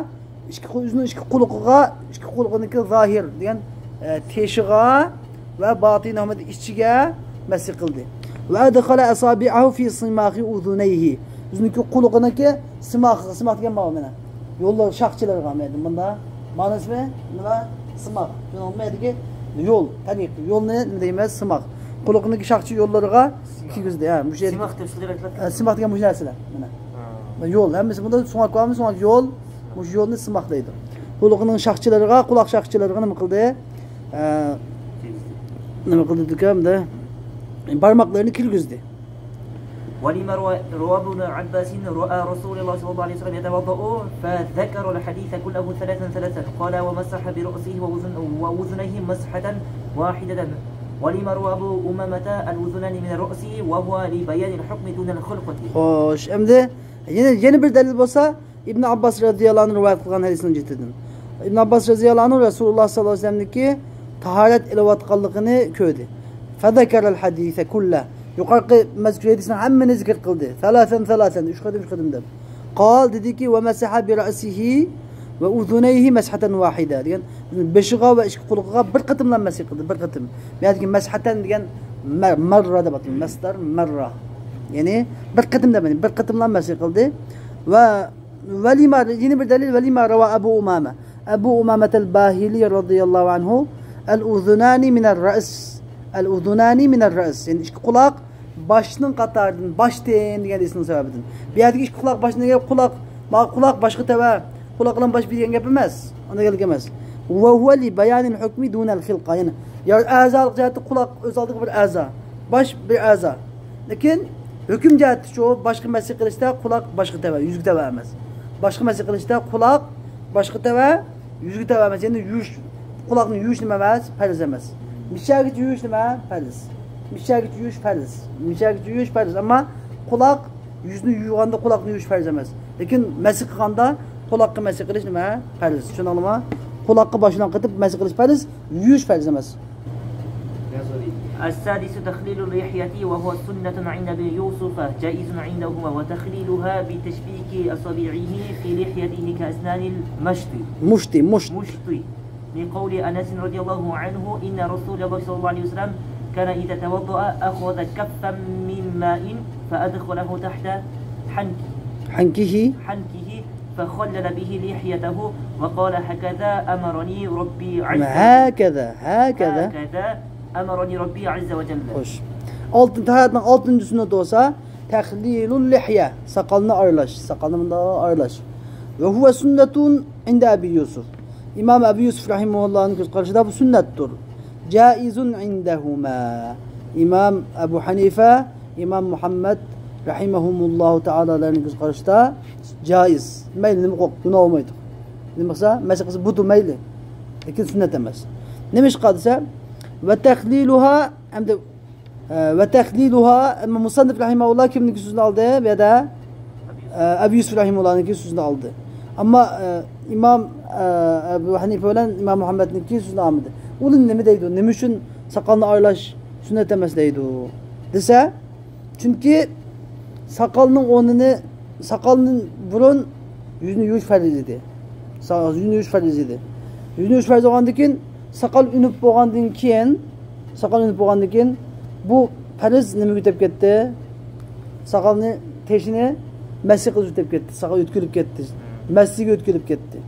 ئىككى قۇ-، ئۆزىنىڭ ئىككى قۇلىقىغا، ئىككى قۇلىقىنىڭكى زاھىر دېگەن، ئە، تېشىغا ۋە باتىنىھىما ئىچىگە مەسىھ قىلدى. وأدخل أصابعه في صماخ أذنيه. ئۆزىنىڭكى قۇلىقىنىڭكى سىماخىغا، سىماخ دېگەن ماۋۇ مانا. يوللار شاخچىلىرىغا مەيدە مۇندا. مانىسى نېمە؟ سىماخ. شۇنىڭ مەيدىكى يول، تەرىق. يولنى نېمە دەيمىز؟ سىماخ. قۇلىقىنىڭكى شاخچە يوللىرىغا كىيگۈزدى. ھە، مۇشۇ يەردىكى سىماخ دەپ سۆزلەيدۇ. ئە، سىماخ دېگەن مۇشۇ نەرسىلەر. مانا. ھا. يول، ھەممىسى بۇندا سۆڭەك بارمۇ؟ سۆڭەك يول. مۇشۇ يولنى سىماخ دەيدۇ. قۇلىقىنىڭ شاخچىلىرىغا، قۇلاق شاخچىلىرىغا نېمە قىلدى؟ ئە، نېمە قىلدى دېگەندە، بارماقلىرىنى كىرگۈزدى. ولما روى، روى ابن عباس رأى رسول الله صلى الله عليه وسلم يتوضأ فذكر الحديث كله ثلاثا ثلاثا. قال: ومسح برأسه وأذن-، وأذنيه مسحة واحدة. ولما روى أبو أمامة الأذنان من الرأس وهو لبيان الحكم دون الخلقة. خوش، ئەمدى يەنە، يەنە بىر دەلىل بولسا، ئىبن ئابباس رەزىياللاھۇ ئەنھۇ رىۋايەت قىلغان ھەدىسنىڭ جىھىتىدىن. ئىبن ئابباس رەزىياللاھۇ ئەنھۇ رەسۇلۇللاھ ساللاللاھۇ ئەلەيھى ۋەسەللەمنىڭكى تاھارەت ئېلىۋاتقانلىقىنى كۆردى. فذكر الحديث كله. يۇقىرىقى مەزكۇر ھەدىسنىڭ ھەممىنى زىكىر قىلدى. ثلاثا ثلاثا، ئۈچ قېتىم، ئۈچ قېتىم دەپ. قال، دېدىكى، ومسح برأسه وأذنيه مسحة واحدة دېگەن، بېشىغا ۋە ئىككى قۇلىقىغا بىر قېتىملا مەسىھ قىلدى، بىر قېتىم. بۇ يەردىكى مسحەتەن دېگەن مە-، مەررە دەپ ئاتىلىدۇ، مەسدەر مەررە. يەنى بىر قېتىم دەپ، بىر قېتىملا مەسىھ قىلدى. ۋە ولما، يەنە بىر دەلىل، ولما روى أبو أمامة، ئەبۇ ئۇمامەتەل باھىلى رەزىياللاھۇ ئەنھۇ، الأذنان من الرأس، الأذنان من الرأس، يەنى ئىككى قۇلاق باشنىڭ قاتارىدىن، باشتىن دېگەن ئىسمىنىڭ سەۋەبىدىن. بۇ يەردىكى ئىككى قۇلاق باشتىن دېگەن قۇلاق، ما-، قۇلاق باشقا تەۋە، قۇلاق بىلەن باش بىر دېگەن گەپ ئەمەس. ئۇنداق گەپ ئەمەس. وهو لبيان الحكم دون الخلقة. يەنى، يا-، ئەزالىق جەھەتتە قۇلاق ئۆز ئالدىغا بىر ئەزا، باش بىر ئەزا. لېكىن ھۆكۈم جەھەتتىچۇ، باشقا مەسىھ قىلىشتا قۇلاق باشقا تەۋە، يۈزگە تەۋە ئەمەس. باشقا مەسىھ قىلىشتا قۇلاق باشقا تەۋە، يۈزگە تەۋە ئەمەس. يەنى يۇيۇش، قۇلاقنى يۇيۇش نېمە ئەمەس؟ پەرز ئەمەس. مىششەگىچە يۇيۇش نېمە؟ پەرز. مىششەگىچە يۇيۇش پەرز. مىششەگىچە يۇيۇش پەرز. ئەمما قۇلاق، يۈزنى يۇيغاندا قۇلاقنى يۇيۇش پەرز ئەمەس. لېكىن مەسىھ قىلغاندا قۇلاققا مەسىھ قىلىش نېمە؟ پەرز. چۈشەندىڭلارمۇ؟ قۇلاققا باشلانغان قېتىپ مەسىھ قىلىش پەرز، يۇيۇش پەرز ئەمەس. السادس تخليل اللحية، وهو سنة عند أبي يوسف، جائز عندهما، وتخليلها بتشبيك أصابعه في لحيته كأسنان المشط. مۇشتى، مۇشت. مشط. لقول أنس رضي الله عنه: إن رسول الله صلى الله عليه وسلم كان إذا توضأ أخذ كفا من ماء فأدخله تحت حنكه. حنكه. حنكه فخلل به لحيته وقال: هكذا أمرني ربي عز وجل. هكذا، هكذا. هكذا أمرني ربي عز وجل. خوش. ئالتىن-، تاھارەتنىڭ ئالتىنچى سۈننىتى بولسا، تخليل اللحية، ساقالنى ئارىلاش، ساقالنى مۇنداق ئارىلاش. وهو سنة عند أبي يوسف. ئىمام ئەبۇ يۈسۈف رەھىمەھۇللاھنىڭ كۆز قارىشىدا بۇ سۈننەتتۇر. جائز عندهما. ئىمام ئەبۇ ھەنىفە، ئىمام مۇھەممەد رەھىمەھۇمۇللاھۇ تائالالارنىڭ كۆز قارىشىدا جائىز. مەيلى نېمە قىلىپ، گۇناھ بولمايدۇ. نېمە قىلسا، مەسىلە قىلسا، بۇدۇ مەيلى. لېكىن سۈننەت ئەمەس. نېمىشقا دېسە، ۋە تەخلىلۇھا، ئەمدى، ئە، ۋە تەخلىلۇھا، ئەمما مۇسەننىپ رەھىمەھۇللا كىمنىڭكى سۆزىنى ئالدى؟ بۇ يەردە، ئە، ئەبۇ يۈسۈپ رەھىمۇللانىڭكى سۆزىنى ئالدى. ئەمما، ئە، ئىمام، ئە، ئەبۇ ھەنىفە بىلەن ئىمام مۇھەممەدنىڭكى سۆزىنى ئالمىدى. ئۇنى نېمە دەيدۇ؟ نېمە ئۈچۈن ساقالنى ئارىلاش سۈننەت ئەمەس دەيدۇ دېسە، چۈنكى ساقالنىڭ ئورنىنى، ساقالدىن بۇرۇن يۈزنى يۇيۇش پەرز ئىدى. سا-، يۈزنى يۇيۇش پەرز ئىدى. يۈزنى يۇيۇش پەرز بولغاندىن كېيىن، ساقال ئۈنۈپ بولغاندىن كېيىن، ساقال ئۈنۈپ بولغاندىن كېيىن، بۇ پەرز نېمىگە ئۆتۈپ كەتتى؟ ساقالنى، تېشىنى مەسىھ قىلىش ئۆتۈپ كەتتى. ساقال ئۆتكۈلۈپ كەتتى. مەسىھگە ئۆتكۈلۈپ كەتتى.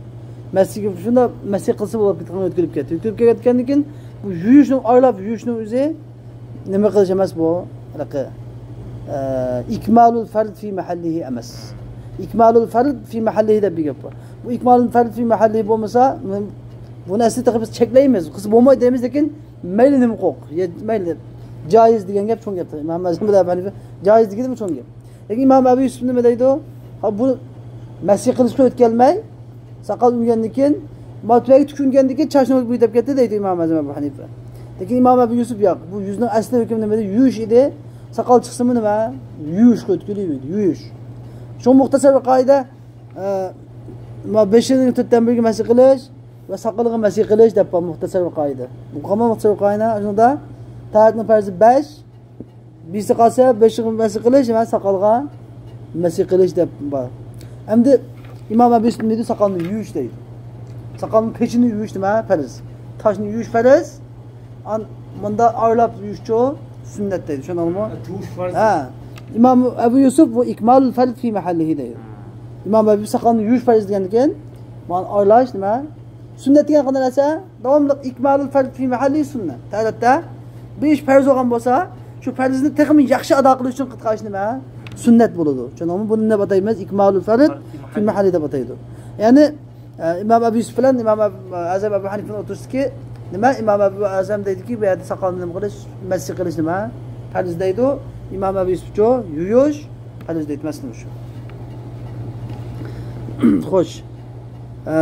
مەسىھگە شۇنداق مەسىھ قىلسا بولۇپ كەتكەن، ئۆتكۈلۈپ كەتتى. ئۆتكۈلۈپ كەتكەندىن كېيىن، بۇ يۇيۇشنىڭ، ئارىلاپ يۇيۇشنىڭ ئۆزى نېمە قىلىش ئەمەس بۇ؟ ھېلىقى، ئە، ئىكمالۇل فەرد فى مەھەللىھى ئەمەس. ئىكمالۇل فەرد فى مەھەللىھى دەپ بىر گەپ بار. بۇ ئىكمالۇل فەرد فى مەھەللىھى بولمىسا، بۇنى ئەسلى تېخى بىز چەكلەيمىز. قىلسا بولمايدۇ دەيمىز، لېكىن مەيلى نېمە قىلغۇق. يە، مەيلى. جايىز دېگەن گەپ چوڭ گەپ. ئىمام ئەزەم بىلەن ئەبۇ ھەنىفە جايىز دېگىنى بۇ چوڭ گەپ. لېكىن ئىمام ئەبۇ يۈسۈپ نېمە دەيدۇ؟ ھا، بۇ مەسىھ قىلىشقا ئۆتكەلمەي، ساقال ئۈنگەندىن كېيىن، ما تۈۋەگە تۈكۈنگەندىن كېيىن چاچنى ئۆرۈپ كېتىپ كەتتى دەيدۇ ئىمام ئەزەم ئەبۇ ھەنىفە. لېكىن ئىمام ئەبۇ يۈسۈپ ياق. بۇ يۈزنىڭ ئەسلى ھۆكمى نېمە دەيدۇ؟ يۇيۇش ئىدى. ساقال چىقسىمۇ نېمە؟ يۇيۇشقا ئۆتكىلى دەيدۇ. يۇيۇش. شۇڭا مۇختەسەر بىر قائىدە، ئە، ما بېشىنىڭ تۆتتىن بىرىگە مەسىھ قىلىش ۋە ساقىلىغا مەسىھ قىلىش دەپ بار مۇختەسەر بىر قائىدە. بۇ قالماق مۇختەسەر بىر قائىدە. شۇندا تاھارەتنىڭ پەرزى بەش، بىرسى قالسا، بېشىغا مەسىھ قىلىش ۋە ساقالغا مەسىھ قىلىش دەپ بار. ئەمدى ئىمام ئەبۇ يۈسۈپ نېمە دەيدۇ؟ ساقالنى يۇيۇش دەيدۇ. ساقالنىڭ تېشىنى يۇيۇش نېمە؟ پەرز. تاشنى يۇيۇش پەرز. ئان-، مۇندا ئارىلاپ يۇيۇشچۇ سۈننەت دەيدۇ. چۈشەندىڭىزمۇ؟ ھە، تۇيۇش پەرز. ھە. ئىمام ئەبۇ يۈسۈپ بۇ ئىكمالۇل فەرد فى مەھەللىھى دەيدۇ. ئىمام ئەبۇ يۈسۈپ ساقالنى يۇيۇش پەرز دېگەندىكىن، مانا ئارىلاش نېمە؟ سۈننەت دېگەن قانداق نەرسە؟ داۋاملىق ئىكمالۇل فەرد فى مەھەللىھى سۈننەت. تەرەتتە بىر ئىش پەرز بولغان بولسا، شۇ پەرزنى تېخىمۇ ياخشى ئادا قىلىش ئۈچۈن قىلىدىغان ئىش نېمە؟ سۈننەت بولىدۇ. چۈشەندىڭىزمۇ؟ بۇنى نېمە دەپ ئاتايمىز؟ ئىكمالۇل فەرد فى مەھەللىھى دەپ ئاتايدۇ. يەنى، ئە، ئىمام ئەبۇ يۈسۈپ بىلەن ئىمام ئەب-، ئەزەم ئەبۇ ھەنىفىنىڭ ئوتتۇرىسىدىكى نېمە؟ ئىمام ئەبۇ ئەزەم دەيدۇكى، بۇ يەردە ساقالنى نېمە قىلىش، مەسىھ قىلىش نېمە؟ پەرز دەيدۇ. ئىمام ئەبۇ يۈسۈپچۇ؟ يۇيۇش پەرز دەيدۇ. مەسىلە شۇ. خوش. ئە،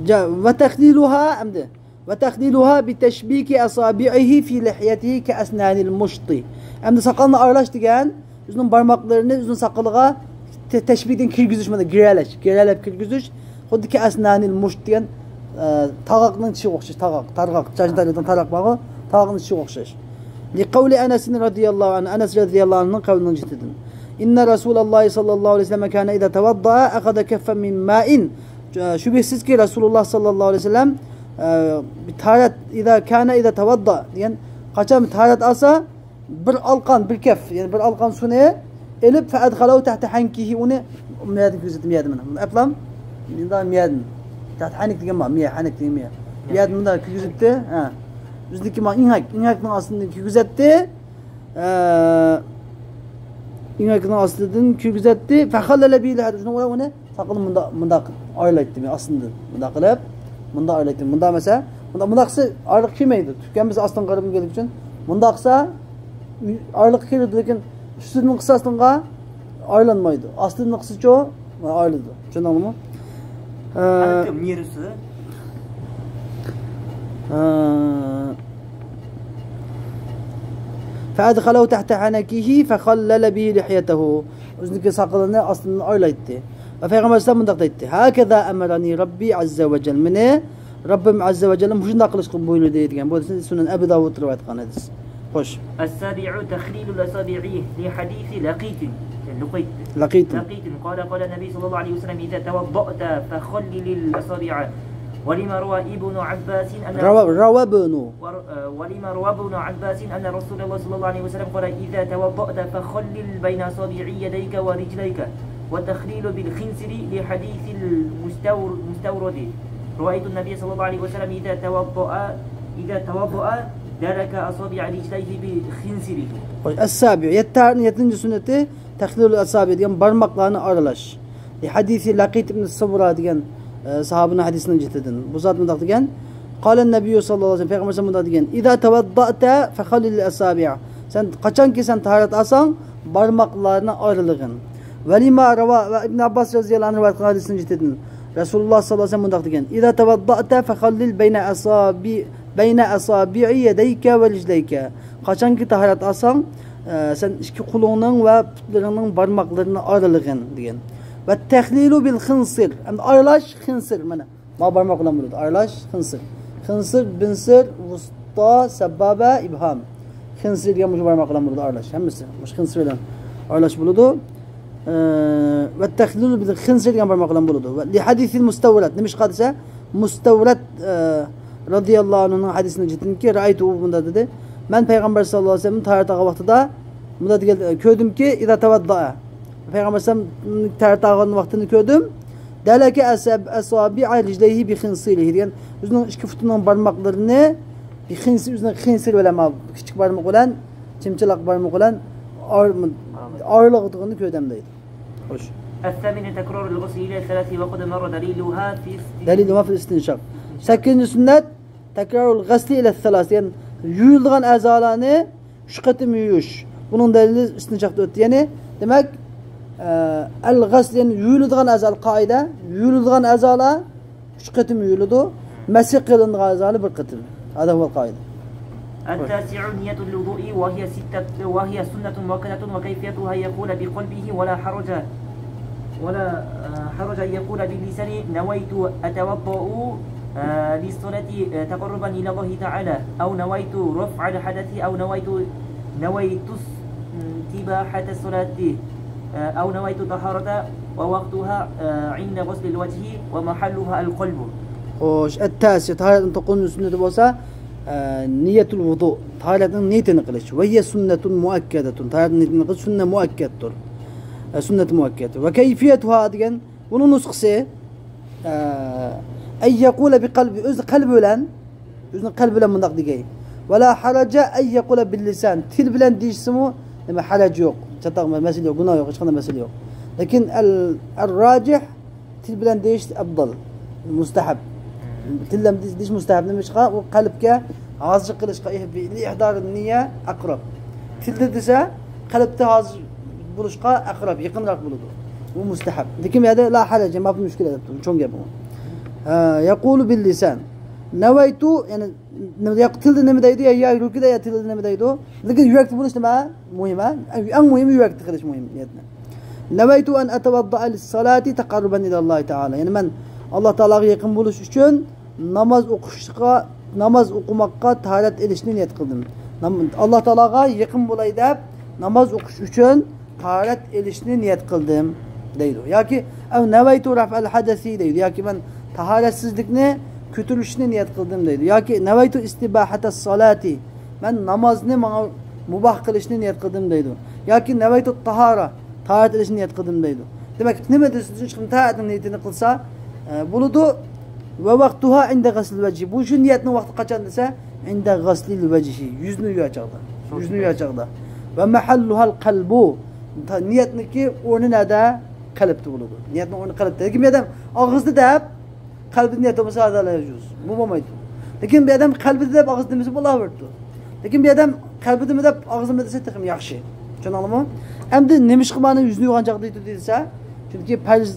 جا-، ۋە تەخلىلۇھا ئەمدى. ۋە تەخلىلۇھا بىتەشبىكى ئەسابىئىھى فى لىھيەتىھى كەئەسنانىل مۇشتى. ئەمدى ساقالنى ئارىلاش دېگەن ئۆزىنىڭ بارماقلىرىنى ئۆزىنىڭ ساقىلىغا تە-، تەشبىكتىن كىرگۈزۈش، مانا گىرەلەش، گىرەلەپ كىرگۈزۈش. خۇددى كەئەسنانىل مۇشت دېگەن، ئە، تاغاقنىڭ چىشىغا ئوخشاش، تاغاق، تارغاق، چاچنى تارىغان تاراق بارغۇ، تاغاقنىڭ چىشىغا ئوخشاش. لىقەۋلى ئەنەسىن رەزىياللاھۇ ئەنھۇ، ئەنەس رەزىياللاھۇ ئەنھۇنىڭ قەۋلىنىڭ جىتىدىن. ئىننە رەسۇلەللاھى سەللەللاھۇ ئەلەيھى ۋەسەللەم كانە ئىزا تەۋەددەئە ئەخەزە كەففەن مىن مائىن. شۈبھىسىزكى، رەسۇلۇللاھ سەللەللاھۇ ئەلەيھى ۋەسەللەم، ئە، بىر تاھارەت، ئىزا كانە ئىزا تەۋەددەئە دېگەن، قاچان بىر تاھارەت ئالسا، بىر ئالقان، بىر كەف، يەنى بىر ئالقان سۇنى ئېلىپ، فەئەدخەلەھۇ تەھتە ھەنكىھى، ئۇنى مىيەدىن كىرگۈزدى، مىيەدىن مانا. ئەپلام، مۇنداق مىيەدىن. تەھتە ھەنك دېگەن بار، مىيە، ھەنك دېگەن مىيە. مىيەدىن مۇنداق كىرگۈزۈپتۇ، ھە. ئۆزىنىڭكى مانا ئىڭەك، ئىڭەكنىڭ ئاستىدىن كىرگۈزەتتى. ئە، ئىڭەكنىڭ ئاستىدىن كىرگۈزەتتى. فەخەللەلە بىھىل ھەدىس. شۇنىڭ بىلەن ئۇنى ساقىلى مۇنداق، مۇنداق ئايلايتتى مەن ئاستىدىن. مۇنداق قىلىپ، مۇنداق ئايلايتتى. مۇنداق ئەمەسە، مۇنداق، مۇنداق قىلسا ئارىلىققا كىرمەيدۇ. تۈكەن بىلەن ئاستىن قارىغان ئۈچۈن. مۇنداق قىلسا ئارىلىققا كىرىدۇ، لېكىن ئۈستىدىن قىلسا ئاستىنغا ئايلانمايدۇ. ئاستىدىن قىلسىچۇ؟ ئايلىنىدۇ. چۈشەندىڭمۇ؟ ئە، ھەركىم نېرىسى؟ ئە، فەئەدخەلەھۇ تەھتە ھەنكىھى فەخەللەلە بىھى لىھيەتەھۇ. ئۆزىنىڭكى ساقىلىنى ئاستىدىن ئايلايتتى. ۋە پەيغەمبەر ئەلەيھىسسالام مۇنداق دەيتتى: ھەكەزا ئەمەرەنى رەببى ئەززە ۋە جەل. مېنى رەببىم ئەززە ۋە جەللە مۇشۇنداق قىلىشقا بۇيرۇدى دېگەن. بۇ سۈنەن ئەبۇ داۋۇد رىۋايەت قىلغان ھەدىس. خوش. السابع تخليل الأصابع لحديث لقيط. لقيط. لقيط. لقيط. قال، قال النبي صلى الله عليه وسلم: إذا توضأت فخلل الأصابع. ولما روى ابن عباس أن روى، روى ابن. ور-، آه، ولما روى ابن عباس أن رسول الله صلى الله عليه وسلم قال: إذا توضأت فخلل بين أصابع يديك ورجليك. والتخليل بالخنصر لحديث المستور-، المستورد. رأيت النبي صلى الله عليه وسلم إذا توضأ، إذا توضأ درك أصابع رجليه بخنصره. ئەسسابىئ، يەتتە، يەتتىنچى سۈننىتى تەخلىلۇل ئەسابىئ دېگەن بارماقلارنى ئارىلاش. لىھەدىسى لەقىت ئىبن سەبرا دېگەن، ئە، ساھابىنىڭ ھەدىسىنىڭ جىتىدىن. بۇ زات مۇنداق دېگەن: قال النبي صلى الله عليه وسلم، پەيغەمبەر مۇنداق دېگەن: إذا توضأت فخلل الأصابع. سەن قاچانكى سەن تاھارەت ئالساڭ، بارماقلارنى ئارىلىغىن. ولما روى، ۋە ئىبن ئابباس رەزىياللاھۇ ئەنھۇ رىۋايەت قىلغان ھەدىسنىڭ جىتىدىن رەسۇلۇللاھ ساللاللاھۇ ئەلەيھى ۋەسەللەم مۇنداق دېگەن: إذا توضأت فخلل بين أصابع، بين أصابع يديك ورجليك. قاچانكى تاھارەت ئالساڭ، ئە، سەن ئىككى قولۇڭنىڭ ۋە پۇتلىرىڭنىڭ بارماقلىرىنى ئارىلىغىن دېگەن. والتخليل بالخنصر، ئەمدى ئارىلاش خىنسىر، مانا. ما بارماق بىلەن بولىدۇ. ئارىلاش خىنسىر. خىنسىر، بىنسىر، ۋۇستا، سەببابە، ئىبھام. خىنسىر دېگەن مۇشۇ بارماق بىلەن بولىدۇ ئارىلاش. ھەممىسى مۇشۇ خىنسىر بىلەن ئارىلاش بولىدۇ. ئە، والتخليل بالخنصر دېگەن بارماق بىلەن بولىدۇ. ۋە للحديث المستورد. نېمىشقا دېسە، مۇستەۋرەت، ئە، رەزىياللاھۇ ئەنھۇنىڭ ھەدىسىنىڭ جىتىدىنكى، رأيته مۇنداق دېدى. مەن پەيغەمبەر ساللاللاھۇ ئەلەيھى ۋەسەللەم تاھارەت ئالغان ۋاقتىدا مۇنداق دېگەن، كۆردۈمكى، إذا توضأ. پەيغەمبەر ئەلەيھىسسالام تەھەرەت ئالغان ۋاقتىنى كۆردۈم. دەلەكە ئەساب-، ئەسابىئە رىجلەيھى بىخىنسىرىھى دېگەن، ئۆزىنىڭ ئىككى پۇتىنىڭ بارماقلىرىنى بىخىنسىر، ئۆزىنىڭ خىنسىرى بىلەن، مانا كىچىك بارمىق بىلەن، چىمچىلاق بارمىق بىلەن ئار-، ئارىلىغۇدىغىنىنى كۆردۈم دەيدۇ. خوش. الثامن تكرار الغسل إلى ثلاث وقد مر دليلها في است- دليلها في الاستنشاق. سەككىزىنچى سۈننەت، تەكرارۇل غەسلى ئىلە سالاس، يەنى يۇيۇلىدىغان ئەزالارنى ئۈچ قېتىم يۇيۇش. بۇنىڭ دەلىلى ئىستىنشاقتا ئۆتتى. يەنى، دېمەك، ئە، ئەل غەسل، يەنى يۇيۇلىدىغان ئەزا، قائىدە، يۇيۇلىدىغان ئەزالار ئۈچ قېتىم يۇيۇلىدۇ. مەسىھ قىلىنىدىغان ئەزالار بىر قېتىم. هذا هو القاعدة. التاسع نية الوضوء وهي ستة، وهي سنة مؤكدة وكيفيتها يقول بقلبه ولا حرج، ولا، آه، حرج أن يقول باللسان: نويت أتوضأ، آه، للصلاة، آه، تقربا إلى الله تعالى، أو نويت رفع الحدث، أو نويت، نويت استباحة الصلاة، آه، أو نويت الطهارة، ووقتها، آه، عند غسل الوجه، ومحلها القلب. خوش، التاسع، تاھارەتنىڭ توققۇزىنچى سۈننىتى بولسا، ئە، نىيەتۇل ۋۇدۇ، تاھارەتنىڭ نىيىتىنى قىلىش. ۋە ھىيە سۈننەتۇن مۇئەككەدەتۇن، تاھارەتنىڭ نىيىتىنى قىلىش سۈننە مۇئەككەدتۇر. ئە، سۈننەت مۇئەككەد. ۋە كەيفىيەتۇھا دېگەن، بۇنىڭ نۇسخىسى، ئە، ئەن يەقۇلە بىقەلبى، ئۆزى قەلبى بىلەن، ئۆزىنىڭ قەلبى بىلەن مۇنداق دېگەي. ۋە لا ھەرەجە ئەن يەقۇلە بىللىسان، تىل بىلەن دېيىشسىمۇ، نېمە، ھەرەج يوق، چاتاق، مەسىلە يوق، گۇناھ يوق، ھېچقانداق مەسىلە يوق. لېكىن ئەل، ئەر راجىھ، تىل بىلەن دېيىش ئەپزال، مۇستەھەب. تىل بىلەن دېيىش، دېيىش مۇستەھەب. نېمىشقا؟ ئۇ قەلبكە ھازىر قىلىشقا، لىئىھدارى نىيە ئەقرەب. تىلدە دېسە، قەلبتە ھازىر بولۇشقا ئەقرەب، يېقىنراق بولىدۇ. ئۇ مۇستەھەب. لېكىن بۇ يەردە لا ھەرەج، ما في مشكلة دەپتۇ. چوڭ گەپ بۇ. ھە، يەقۇلۇ بىل لىسان. نەۋەيتۇ، يەنى، نېمە، يا تىلدا نېمە دەيدۇ، يا، يا يۈرىكىدە، يا تىلدا نېمە دەيدۇ. لېكىن يۈرەكتە بولۇش نېمە؟ مۇھىم، ھە؟ ئەڭ مۇھىمى يۈرەكتە قىلىش مۇھىم نىيەتنى. نەۋەيتۇ ئەن ئەتەۋەددەئە لىسسالاتى تەقەررۇبەن ئىلەللاھى تائالا. يەنى مەن ئاللا تائالاغا يېقىن بولۇش ئۈچۈن ناماز ئوقۇشقا، ناماز ئوقۇماققا تاھارەت ئېلىشنى نىيەت قىلدىم. نام-، ئاللا تائالاغا يېقىن بولاي دەپ ناماز ئوقۇش ئۈچۈن تاھارەت ئېلىشنى نىيەت قىلدىم دەيدۇ. ياكى ئەۋ نەۋەيتۇ رەفئەل ھەدەسى دەيدۇ. ياكى مەن تاھارەتسىزلىكنى كۆتۈرۈشنى نىيەت قىلدىم دەيدۇ. ياكى نەۋەيتۇ ئىستىباھەتەس سالاتى. مەن نامازنى ماڭا مۇباھ قىلىشنى نىيەت قىلدىم دەيدۇ. ياكى نەۋەيتۇ تاھارە، تاھارەت ئېلىشنى نىيەت قىلدىم دەيدۇ. دېمەك، نېمە دېسە، تاھارەتنىڭ نىيىتىنى قىلسا، ئە، بولىدۇ. ۋە ۋاقتۇھا ئىندە غەسلىل ۋەجھى. بۇ شۇ نىيەتنىڭ ۋاقتى قاچان دېسە، ئىندە غەسلىل ۋەجھى. يۈزنى يۇيار چاغدا. يۈزنى يۇيار چاغدا. ۋە مەھەللۇھەل قەلبۇ. تا-، نىيەتنىڭكى ئورنى نەدە؟ قەلبتە بولىدۇ. نىيەتنىڭ ئورنى قەلبتە. لېكىن بۇ ئادەم ئاغزىدا دەپ، قەلبىدە نىيەت بولمىسا، ھازا لا يەجۇز. بۇ بولمايدۇ. لېكىن بۇ ئادەم قەلبىدە دەپ ئاغزىدا دېمىسە، بولۇۋېرىدۇ. لېكىن بۇ ئادەم قەلبىدىمۇ دەپ ئاغزىمدا دېسە، تېخىمۇ ياخشى. چۈشەندىڭلارمۇ؟ ئەمدى نېمىشقا مانا يۈزنى يۇغان چاغدا دېدى دېسە، چۈنكى پەرز،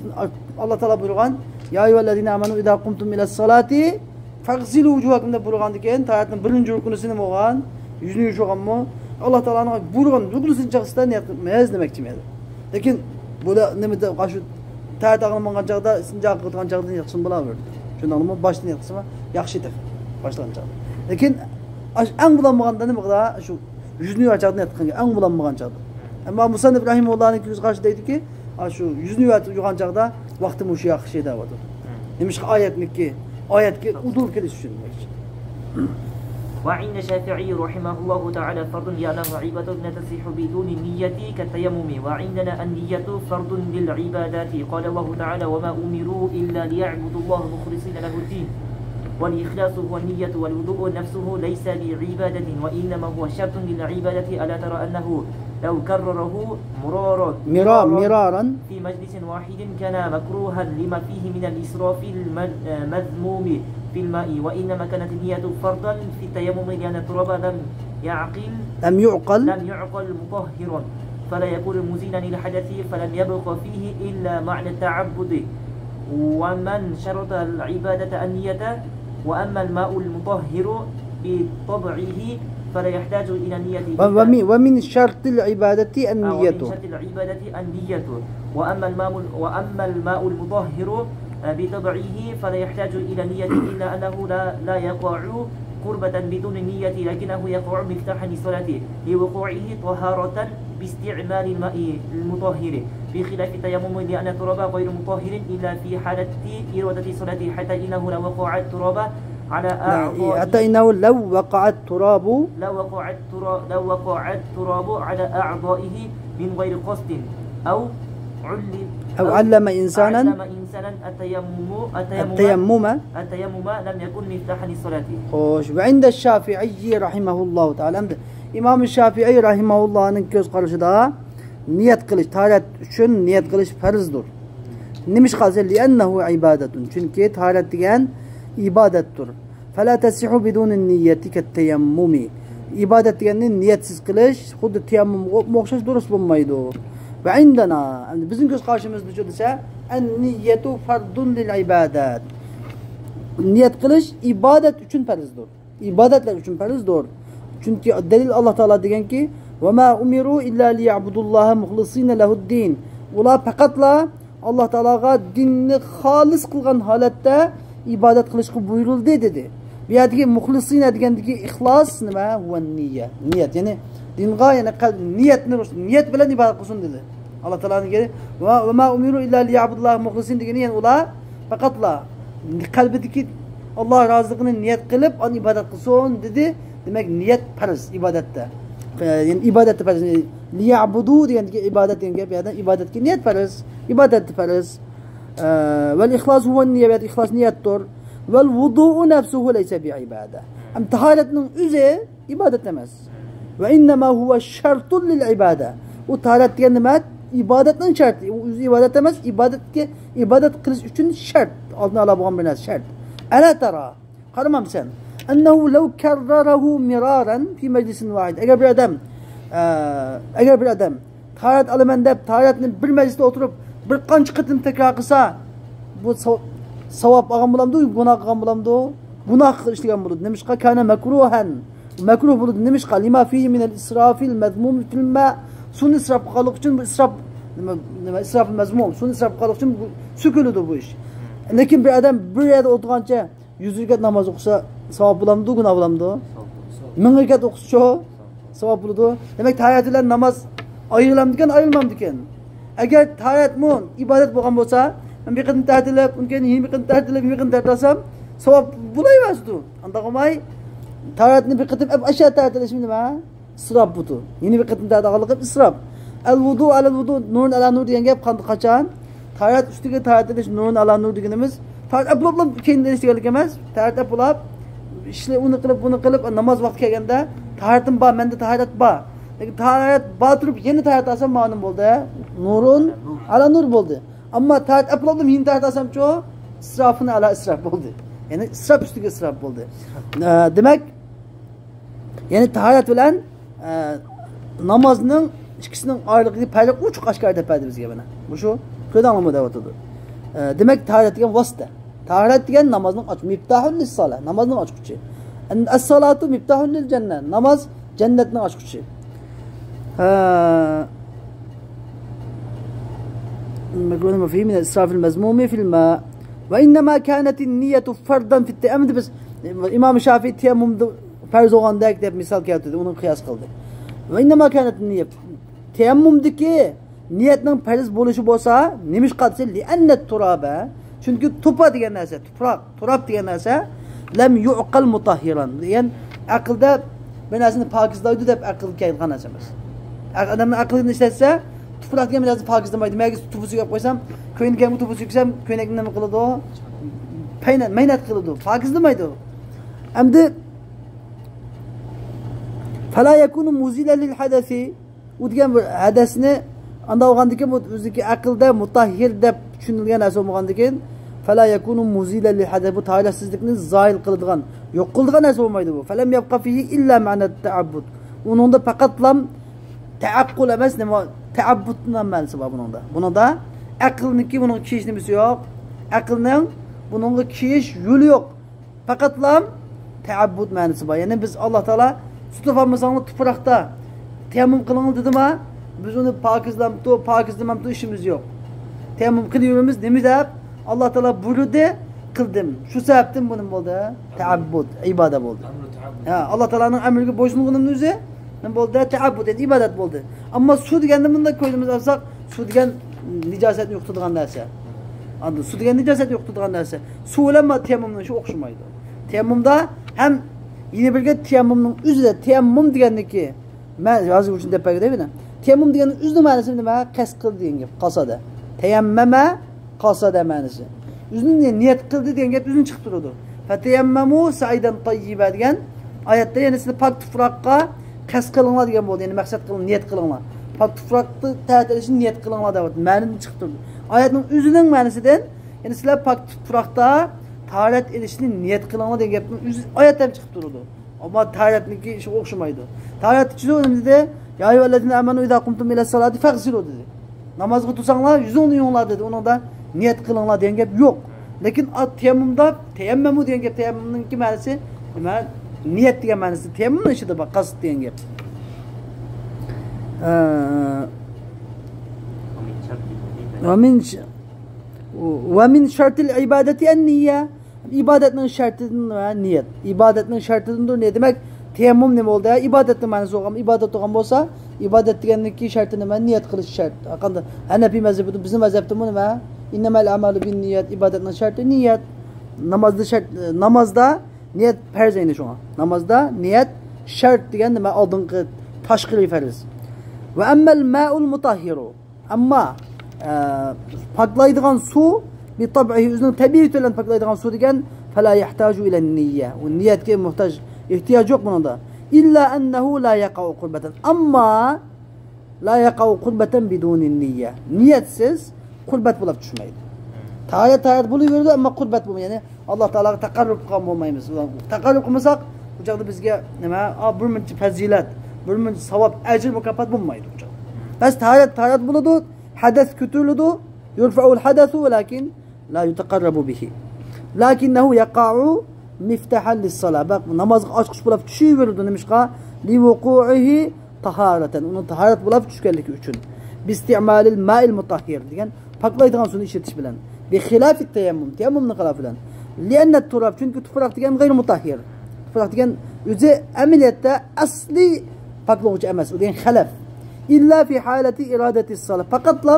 ئاللا تائالا بۇيرۇغان، يا ئەييۇھەللەزىنە ئامەنۇ ئىزا قۇمتۇم ئىلەسسالاتى فەغسىلۇ ۋۇجۇھەكۇم دەپ بۇيرۇغاندىكىن، تاھارەتنىڭ بىرىنچى رۇكنىسى نېمە بولغان؟ يۈزنى يۇيۇش بولغانمۇ؟ ئاللا تائالانىڭ بۇيرۇغان رۇكنىسىنى چاغلىسا نىيەت قىلمايسىز دېمەكچىمەن. لېكىن بۇلار نېمىدە، ئاشۇ تەتەغنى ماڭغان چاغدا، ئىستىنجا قىلىدىغان چاغدا نىيەت قىلسىمۇ بولاۋېرىدۇ. شۇنداقمۇ باشتا نىيەت قىلسىمۇ ياخشى تېخى. باشلىغان چاغدا. لېكىن ئاش-، ئەڭ بولالمىغاندا نېمە قىلا؟ شۇ يۈزنى يۇيار چاغدا نىيەت قىلغان، ئەڭ بولالمىغان چاغدا. ئەمما مۇسەننىپ رەھىمۇللانىڭكى ئۆزى قارشى دەيدۇكى، ئاشۇ يۈزنى يۇيار-، يۇغان چاغدا ۋاقتى مۇشۇ ياخشى دەۋاتىدۇ. نېمىشقا؟ ئايەتنىكى، ئايەتكە ئۇدۇل كېلىش ئۈچۈن دېمەكچى. وعند الشافعي رحمه الله تعالى فرض لأنه عبادة لا تصح بدون النية كالتيمم، وعندنا النية فرض للعبادات. قال الله تعالى: وما أمروا إلا ليعبدوا الله مخلصين له الدين. والإخلاص هو النية، والوضوء نفسه ليس بعبادة، وإنما هو شرط للعبادة. ألا ترى أنه لو كرره مرارا، مرا-، مرارا. مرارا في مجلس واحد كان مكروها لما فيه من الإسراف الم-، المذموم، في الماء، وإنما كانت النية فرضا في التيمم لأن التراب لم يعقل لم يعقل. لم يعقل مطهرا، فلا يكون مزيلا للحدث، فلم يبق فيه إلا معنى التعبد. ومن شرط العبادة النية، وأما الماء المطهر بطبعه فلا يحتاج إلى النية. و-، ومن، ومن شرط العبادة آه، ومن النية. شرط العبادة النية. وأما الماء، وأما الماء المطهر بطبعه فلا يحتاج إلى نية، إلا أنه لا، لا يقع قربة بدون نية، لكنه يقع مفتاحا للصلاة لوقوعه طهارة باستعمال الماء المطهر، بخلاف التيمم، لأن التراب غير مطهر إلا في حالة إرادة الصلاة، حتى إنه لو وقع التراب على لا، أعضائه حتى إنه لو وقع التراب لو وقع الترا-، لو وقع التراب على أعضائه من غير قصد، أو علم، أو أو علم إنسانا علم إنسانا التيمم، التيمم، التيمم. التيمم لم يكن مفتاحا للصلاة. خوش، وعند الشافعي رحمه الله تعالى، ئەمدى ئىمام شافىئىي رەھىمەھۇللاھنىڭ كۆز قارىشىدا نىيەت قىلىش، تاھارەت ئۈچۈن نىيەت قىلىش پەرزدۇر. نېمىشقا دېسە، لأنه عبادة، چۈنكى تاھارەت دېگەن ئىبادەتتۇر. فلا تصح بدون النية كالتيمم. ئىبادەت دېگەننى نىيەتسىز قىلىش خۇددى تەيەممۇمغا ئوخشاش، دۇرۇس بولمايدۇ. وعندنا، ئەمدى بىزنىڭ كۆز قارىشىمىزدا نېچە دېسە، النية فرض للعبادة. نىيەت قىلىش ئىبادەت ئۈچۈن پەرزدۇر. ئىبادەتلەر ئۈچۈن پەرزدۇر. چۈنكى دەلىل، ئاللا تائالا دېگەنكى، وما أمروا إلا ليعبدوا الله مخلصين له الدين. ئۇلار پەقەتلا ئاللا تائالاغا دىننى خالىس قىلغان ھالەتتە ئىبادەت قىلىشقا بۇيرۇلدى، دېدى. بۇ يەردىكى مۇخلىسىنا دېگەندىكى ئىخلاس نېمە؟ ھۇۋە نىيە. نىيەت، يەنى دىنغا، يەنى قەلب، نىيەتنى، نىيەت بىلەن ئىبادەت قىلسۇن، دېدى. ئاللا تائالانىڭ گېپى، ۋە، ۋە ما ئۇمىرۇ ئىللا لىيەبۇدۇللاھە مۇخلىسىن دېگىنى، يەنى ئۇلار پەقەتلا قەلبىدىكى ئاللا رازىلىقىنى نىيەت قىلىپ، ئاندىن ئىبادەت قىلسۇن، دېدى. دېمەك، نىيەت پەرز ئىبادەتتە. يەنى ئىبادەتتە پەرز. لىيەبۇدۇ دېگەندىكى ئىبادەت دېگەن گەپ، يەنى ئىبادەتكە نىيەت پەرز. ئىبادەتتە پەرز. ئە، ۋەل ئىخلاس ھۇۋە نىيە، ئىخلاس نىيەتتۇر. ۋەل ۋۇدۇئۇ نەفسۇھۇ لەيسە بىئىبادە. ئەم تاھارەتنىڭ ئۆزى ئىبادەت ئەمەس. ۋە ئىننەما ھۇۋە شەرتۇن لىل ئىبادە. ئۇ تاھارەت دېگەن نېمە؟ ئىبادەتنىڭ شەرتى. ئۇ ئۆزى ئىبادەت ئەمەس، ئىبادەتكە، ئىبادەت قىلىش ئۈچۈن شەرت. ئالدىن ئالا بولغان بىر نەرسە شەرت. ئەلا تەرا، قارىمامسەن؟ ئەننەھۇ لەۋ كەررەرەھۇ مىرارەن فى مەجلىسىن ۋاھىد. ئەگەر بىر ئادەم، ئە، ئەگەر بىر ئادەم تاھارەت ئالىمەن دەپ، تاھارەتنى بىر مەجلىستە ئولتۇرۇپ بىر قانچە قېتىم تەكرار قىلسا، بۇ ساۋ-، ساۋاب ئالغان بولامدۇ، گۇناھ قىلغان بولامدۇ؟ گۇناھ ئىشلىگەن بولىدۇ. نېمىشقا؟ كانە مەكرۇھەن. مەكرۇھ بولىدۇ. نېمىشقا؟ لىما فىيھى مىنەل ئىسرافىل مەزمۇم فىل ما. سۇنى ئىسراپ قىلغانلىقى ئۈچۈن بۇ ئىسراپ، نېمە، نېمە، ئىسرافىل مەزمۇم. سۇنى ئىسراپ قىلغانلىقى ئۈچۈن بۇ سۆكۈلىدۇ بۇ ئىش. لېكىن بىر ئادەم بىر يەردە ئولتۇرغانچە يۈز رەكەت ناماز ئوقۇسا، ساۋاب بولامدۇ، گۇناھ بولامدۇ؟ مىڭ رەكەت ئوقۇسىچۇ؟ ساۋاب بولىدۇ. دېمەك، تاھارەت بىلەن ناماز ئايرىلامدىكەن، ئايرىلمامدىكەن؟ ئەگەر تاھارەتمۇ ئىبادەت بولغان بولسا، مەن بىر قېتىم تاھارەت ئېلىپ، ئۇنىڭ كېيىن يەنە بىر قېتىم تاھارەت ئېلىپ، يەنە بىر قېتىم تاھارەت ئالسام، ساۋاب بولۇۋەرسىدۇ. ئانداق بولماي، تاھارەتنى بىر قېتىم ئەپ ئاشۇ تاھارەت ئېلىشمۇ نېمە؟ ئىسراپ بۇ. يەنە بىر قېتىم تاھارەت ئالغانلىقى ئىسراپ. ئەل ۋۇدۇ ئەلەل ۋۇدۇ، نۇرۇن ئەلا نۇر دېگەن گەپ قان-، قاچان؟ تاھارەت ئۈستىگە تاھارەت ئېلىش، نۇرۇن ئەلا نۇر دېگىنىمىز، تاھارەت ئەپ بولۇپلا كېيىن ئېلىش دېگەنلىك ئەمەس. تاھارەت ئەپ بولۇپ، ئىشلار ئۇنى قىلىپ، بۇنى قىلىپ، ناماز ۋاقتى كەلگەندە، تاھارىتىم بار، مەندە تاھارەت بار. لېكىن تاھارەت بار تۇرۇپ، يەنە تاھارەت ئالسام، مانا نېمە بولدى؟ نۇرۇن ئەلا نۇر بولدى. ئەمما تاھارەت ئەپ بولۇپلا يەنە تاھارەت ئالسامچۇ؟ ئىسرافۇن ئەلا ئىسراپ بولدى. يەنى ئىسراپ ئۈستىگە ئىسراپ بولدى. ئە، دېمەك، يەنى تاھارەت بىلەن، ئە، نامازنىڭ ئىككىسىنىڭ ئارىلىقىدىكى پەرق ئوچۇق ئاشكارا دەپ بەردى بىزگە مانا. مۇشۇ كۆردۈڭلارمۇ دەۋاتىدۇ. ئە، دېمەك، تاھارەت دېگەن ۋاسىتە. تاھارەت دېگەن نامازنىڭ ئاچ-، مىفتاھۇن لىسسالە، نامازنىڭ ئاچقۇچى. ئەس-سالاتۇ مىفتاھۇن لىل جەننە، ناماز جەننەتنىڭ ئاچقۇچى. ھە. مەكرۇھۇن مەفھۇمى مىنەل ئىسرافىل مەزمۇمى فىل ما. ۋە ئىننەما كانەتىن نىيەتۇ فەردەن فىت تەيەممۇم. بىز ئىمام شافىئى تەيەممۇمدا پەرز بولغاندەك دەپ مىسال كەلتۈردى، ئۇنى قىياس قىلدى. ۋە ئىننەما كانەتىن نىيەت. تەيەممۇمدىكى نىيەتنىڭ پەرز بولۇشى بولسا، نېمىشقا دېسە، لىئەننەت تۇرابە. چۈنكى تۇپا دېگەن نەرسە، تۇپراق، تۇراب دېگەن نەرسە، لەم يۇئقەل مۇتاھھىران دېگەن ئەقىلدە بىر نەرسىنى پاكىزلايدۇ دەپ ئەقىلگە كەلگەن نەرسە ئەمەس. ئە-، ئادەمنىڭ ئەقلىنى ئىشلەتسە، تۇپراق دېگەن بىر نەرسە پاكىزلىمايدۇ. دېمەك، تۇپا سۈرۈپ قويسام، كۆينىكەمگە تۇپا سۈرسەم، كۆينەكنى نېمە قىلىدۇ؟ پەينە-، مەينەت قىلىدۇ، پاكىزلىمايدۇ. ئەمدى فەلا يەكۇنۇ مۇزىلەن لىل ھەدەسى. ئۇ دېگەن بىر ھەدەسنى ئانداق بولغاندىكىن، بۇ ئۆزىدىكى ئەقىلدە مۇتاھھىر دەپ چۈشىنىلگەن نەرسە بولمىغاندىكىن، فلا يكون مزيلا للحدث، بۇ تاھارەتسىزلىكنى زايىل قىلىدىغان، يوق قىلىدىغان نەرسە بولمايدۇ بۇ. فلم يبق فيه إلا معنى التعبد، ئۇنىڭدا پەقەتلا تەئەققۇل ئەمەس، نېمە، تەئەببۇتنىڭ مەنىسى بار بۇنىڭدا. بۇنىڭدا ئەقىلنىڭكى بۇنىڭغا كىرىش نېمىسى يوق. ئەقىلنىڭ بۇنىڭغا كىرىش يولى يوق. پەقەتلا تەئەببۇت مەنىسى بار. يەنى بىز، ئاللا تائالا سۈت ئاپالمىساڭلار تۇپراقتا تەيەممۇم قىلىڭلار دېدىما، بىز ئۇنى پاكىزلامتۇ، پاكىزلىمامتۇ ئىشىمىز يوق. تەيەممۇم قىلىۋېرىمىز. نېمە دەپ؟ ئاللا تائالا بۇيرۇدى، قىلدىم. شۇ سەۋەبتىن بۇ نېمە بولدى؟ تەئەببۇت، ئىبادەت بولدى. ھە، ئاللا تائالانىڭ ئەمرىگە بويسۇنغىنىمنىڭ ئۆزى نېمە بولدى؟ تەئەببۇت، يەنى ئىبادەت بولدى. ئەمما سۇ دېگەننى مۇنداق كۆزىمىز ئالساق، سۇ دېگەن نىجاسەتنى يوقىتىدىغان نەرسە. ئاندىن سۇ دېگەن نىجاسەتنى يوقىتىدىغان نەرسە. سۇ بىلەن ما-، تەيەممۇمنىڭ ئىشى ئوخشىمايدۇ. تەيەممۇمدا ھەم يەنە بىرگە تەيەممۇمنىڭ ئۆزىدە، تەيەممۇم دېگەندىكى مەن ھازىر ئۇچۇن دەپ بەرگەي دەيمەن. تەيەممۇم دېگەننىڭ ئۆزىنىڭ مەنىسى نېمە؟ قەست قىل دېگەن گەپ. قاسادە. تەيەممەمە، قاسادە مەنىسى. ئۆزىنى نىيەت قىلدى دېگەن گەپ ئۆزىدىن چىقىپ تۇرىدۇ. فتيمموا صعيدا طيبا دېگەن ئايەتتە يەنە سىلەر پاك تۇپراققا قەست قىلىڭلار دېگەن بولدى. يەنى مەقسەت قىلىڭ، نىيەت قىلىڭلار. پاك تۇپراقتا تەھارەت ئېلىشنى نىيەت قىلىڭلار دەۋاتىدۇ. مەنىدىن چىقىپ تۇرىدۇ. ئايەتنىڭ ئۆزىنىڭ مەنىسىدىن، يەنى سىلەر پاك تۇپراقتا تەھارەت ئېلىشنى نىيەت قىلىڭلار دېگەن گەپنىڭ ئۆزى ئايەتتە ھەم چىقىپ تۇرىدۇ. ئەمما تاھارەتنىڭكى ئىشىغا ئوخشىمايدۇ. تاھارەت ئىچىدە نېمە دېدى؟ يا أيها الذين آمنوا إذا قمتم إلى الصلاة فاغسلوا دېدى. نامازغا تۇرساڭلار يۈزۈڭلارنى يۇيۇڭلار دېدى. ئۇنىڭدا نىيەت قىلىڭلار دېگەن گەپ يوق. لېكىن ئا-، تەيەممۇمدا تەيەممەمۇ دېگەن گەپ، تەيەممۇمنىڭكى مەنىسى نېمە؟ نىيەت دېگەن مەنىسى. تەيەممۇمنىڭ ئىچىدە بار قەست دېگەن گەپ. ئە، ومن ش-، ومن شرط العبادة النية. ئىبادەتنىڭ شەرتىدىن ۋە نىيەت. ئىبادەتنىڭ شەرتىدىندۇر. نېمە دېمەك؟ تەيەممۇم نېمە بولدى؟ ئىبادەتنىڭ مەنىسى بولغان، ئىبادەت بولغان بولسا، ئىبادەت دېگەننىڭكى شەرتى نېمە؟ نىيەت قىلىش شەرت. قانداق؟ ھەنەفىي مەزھىپىدە، بىزنىڭ مەزھەپتىمۇ نېمە؟ إنما الأعمال بالنيات، ئىبادەتنىڭ شەرتى نىيەت. نامازدا شەرت، نامازدا نىيەت پەرز ئەينى شۇڭا. نامازدا نىيەت شەرت دېگەن نېمە؟ ئالدىنقى تاشقىرى پەرز. وأما الماء المطهر. ئەمما، ئە، پاكلايدىغان سۇ، بىتەبئىھى، ئۆزىنىڭ تەبىئىتى بىلەن پاكلايدىغان سۇ دېگەن، فلا يحتاج إلى النية. ئۇ نىيەتكە موھتاج، ئېھتىياج يوق بۇنىڭدا. إلا أنه لا يقع قربة. ئەمما لا يقع قربة بدون النية. نىيەتسىز قۇربەت بولۇپ چۈشمەيدۇ. تاھارەت، تاھارەت بولۇۋېرىدۇ، ئەمما قۇربەت بولمايدۇ. يەنى ئاللا تائالاغا تەقەررۇپ قىلغان بولمايمىز. تەقەررۇپ قىلمىساق، بۇ چاغدا بىزگە نېمە، ئا، بىر مۇنچە پەزىلەت، بىر مۇنچە ساۋاب، ئەجىر، مۇكاپات بولمايدۇ بۇ چاغدا. بەس تاھارەت، تاھارەت بولىدۇ، ھەدەس كۆتۈرۈلىدۇ، يرفع الحدث ولكن لا يتقرب به. لكنه يقع مفتاحا للصلاة. بەك نامازغا ئاچقۇچ بولۇپ چۈشۈۋېرىدۇ. نېمىشقا؟ لوقوئىھى تاھارەتەن. ئۇنىڭ تاھارەت بولۇپ چۈشكەنلىكى ئۈچۈن. باستىئمالىل مائىل مۇتاھھىر دېگەن پاكلايدىغان سۇنى ئىشلىتىش بىلەن. بىخىلاف تەيەممۇم، تەيەممۇمنىڭ خىلاپى بىلەن. لىئەننە تۇراب، چۈنكى تۇپراق دېگەن غەيرى مۇتاھھىر. تۇپراق دېگەن ئۆزى ئەمەلىيەتتە ئەسلى پاكلىغۇچى ئەمەس، ئۇ دېگەن خەلەف. ئىللا فى ھالەتى ئىرادەتى سالا، پەقەتلا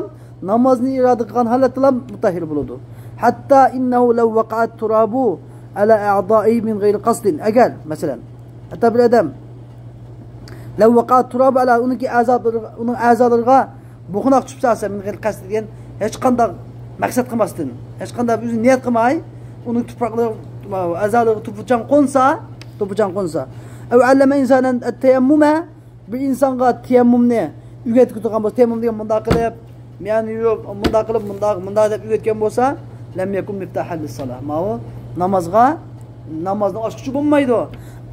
نامازنى ئىرادە قىلغان ھالەتتىلا مۇتاھھىر بولىدۇ. ھەتتا ئىننەھۇ لەۋ ۋەقەئەت تۇرابۇ ئەلا ئەئزائىھى مىن غەيرى قەسدىن. ئەگەر، مەسىلەن، ھەتتا بىر ئادەم لەۋ ۋەقەئەت تۇرابۇ ئەلا، ئۇنىڭكى ئەزالىرىغا، ئۇنىڭ ئەزالىرىغا بوغۇناق چۈشۈپ قالسا، مىن غەيرى قەسد دېگەن، ھېچقانداق مەقسەت قىلماستىن، ھېچقانداق ئۆزى نىيەت قىلماي، ئۇنىڭ تۇپراقلىرى، ئەزالىرىغا توپا-چاڭ قونسا، توپا-چاڭ قونسا، ئەۋ ئەللەمە ئىنسانەن ئەت-تەيەممۇمە، بىر ئىنسانغا تەيەممۇمنى ئۆگەتكە تۇرغان بولسا، تەيەممۇم دېگەن مۇنداق قىلىپ، مەيەنى يۇيۇپ، مۇنداق قىلىپ، مۇنداق، مۇنداق دەپ ئۆگەتكەن بولسا، لەم يەكۇن مىفتاھەن لىسسالا. ماۋۇ نامازغا، نامازنىڭ ئاچقۇچى بولمايدۇ.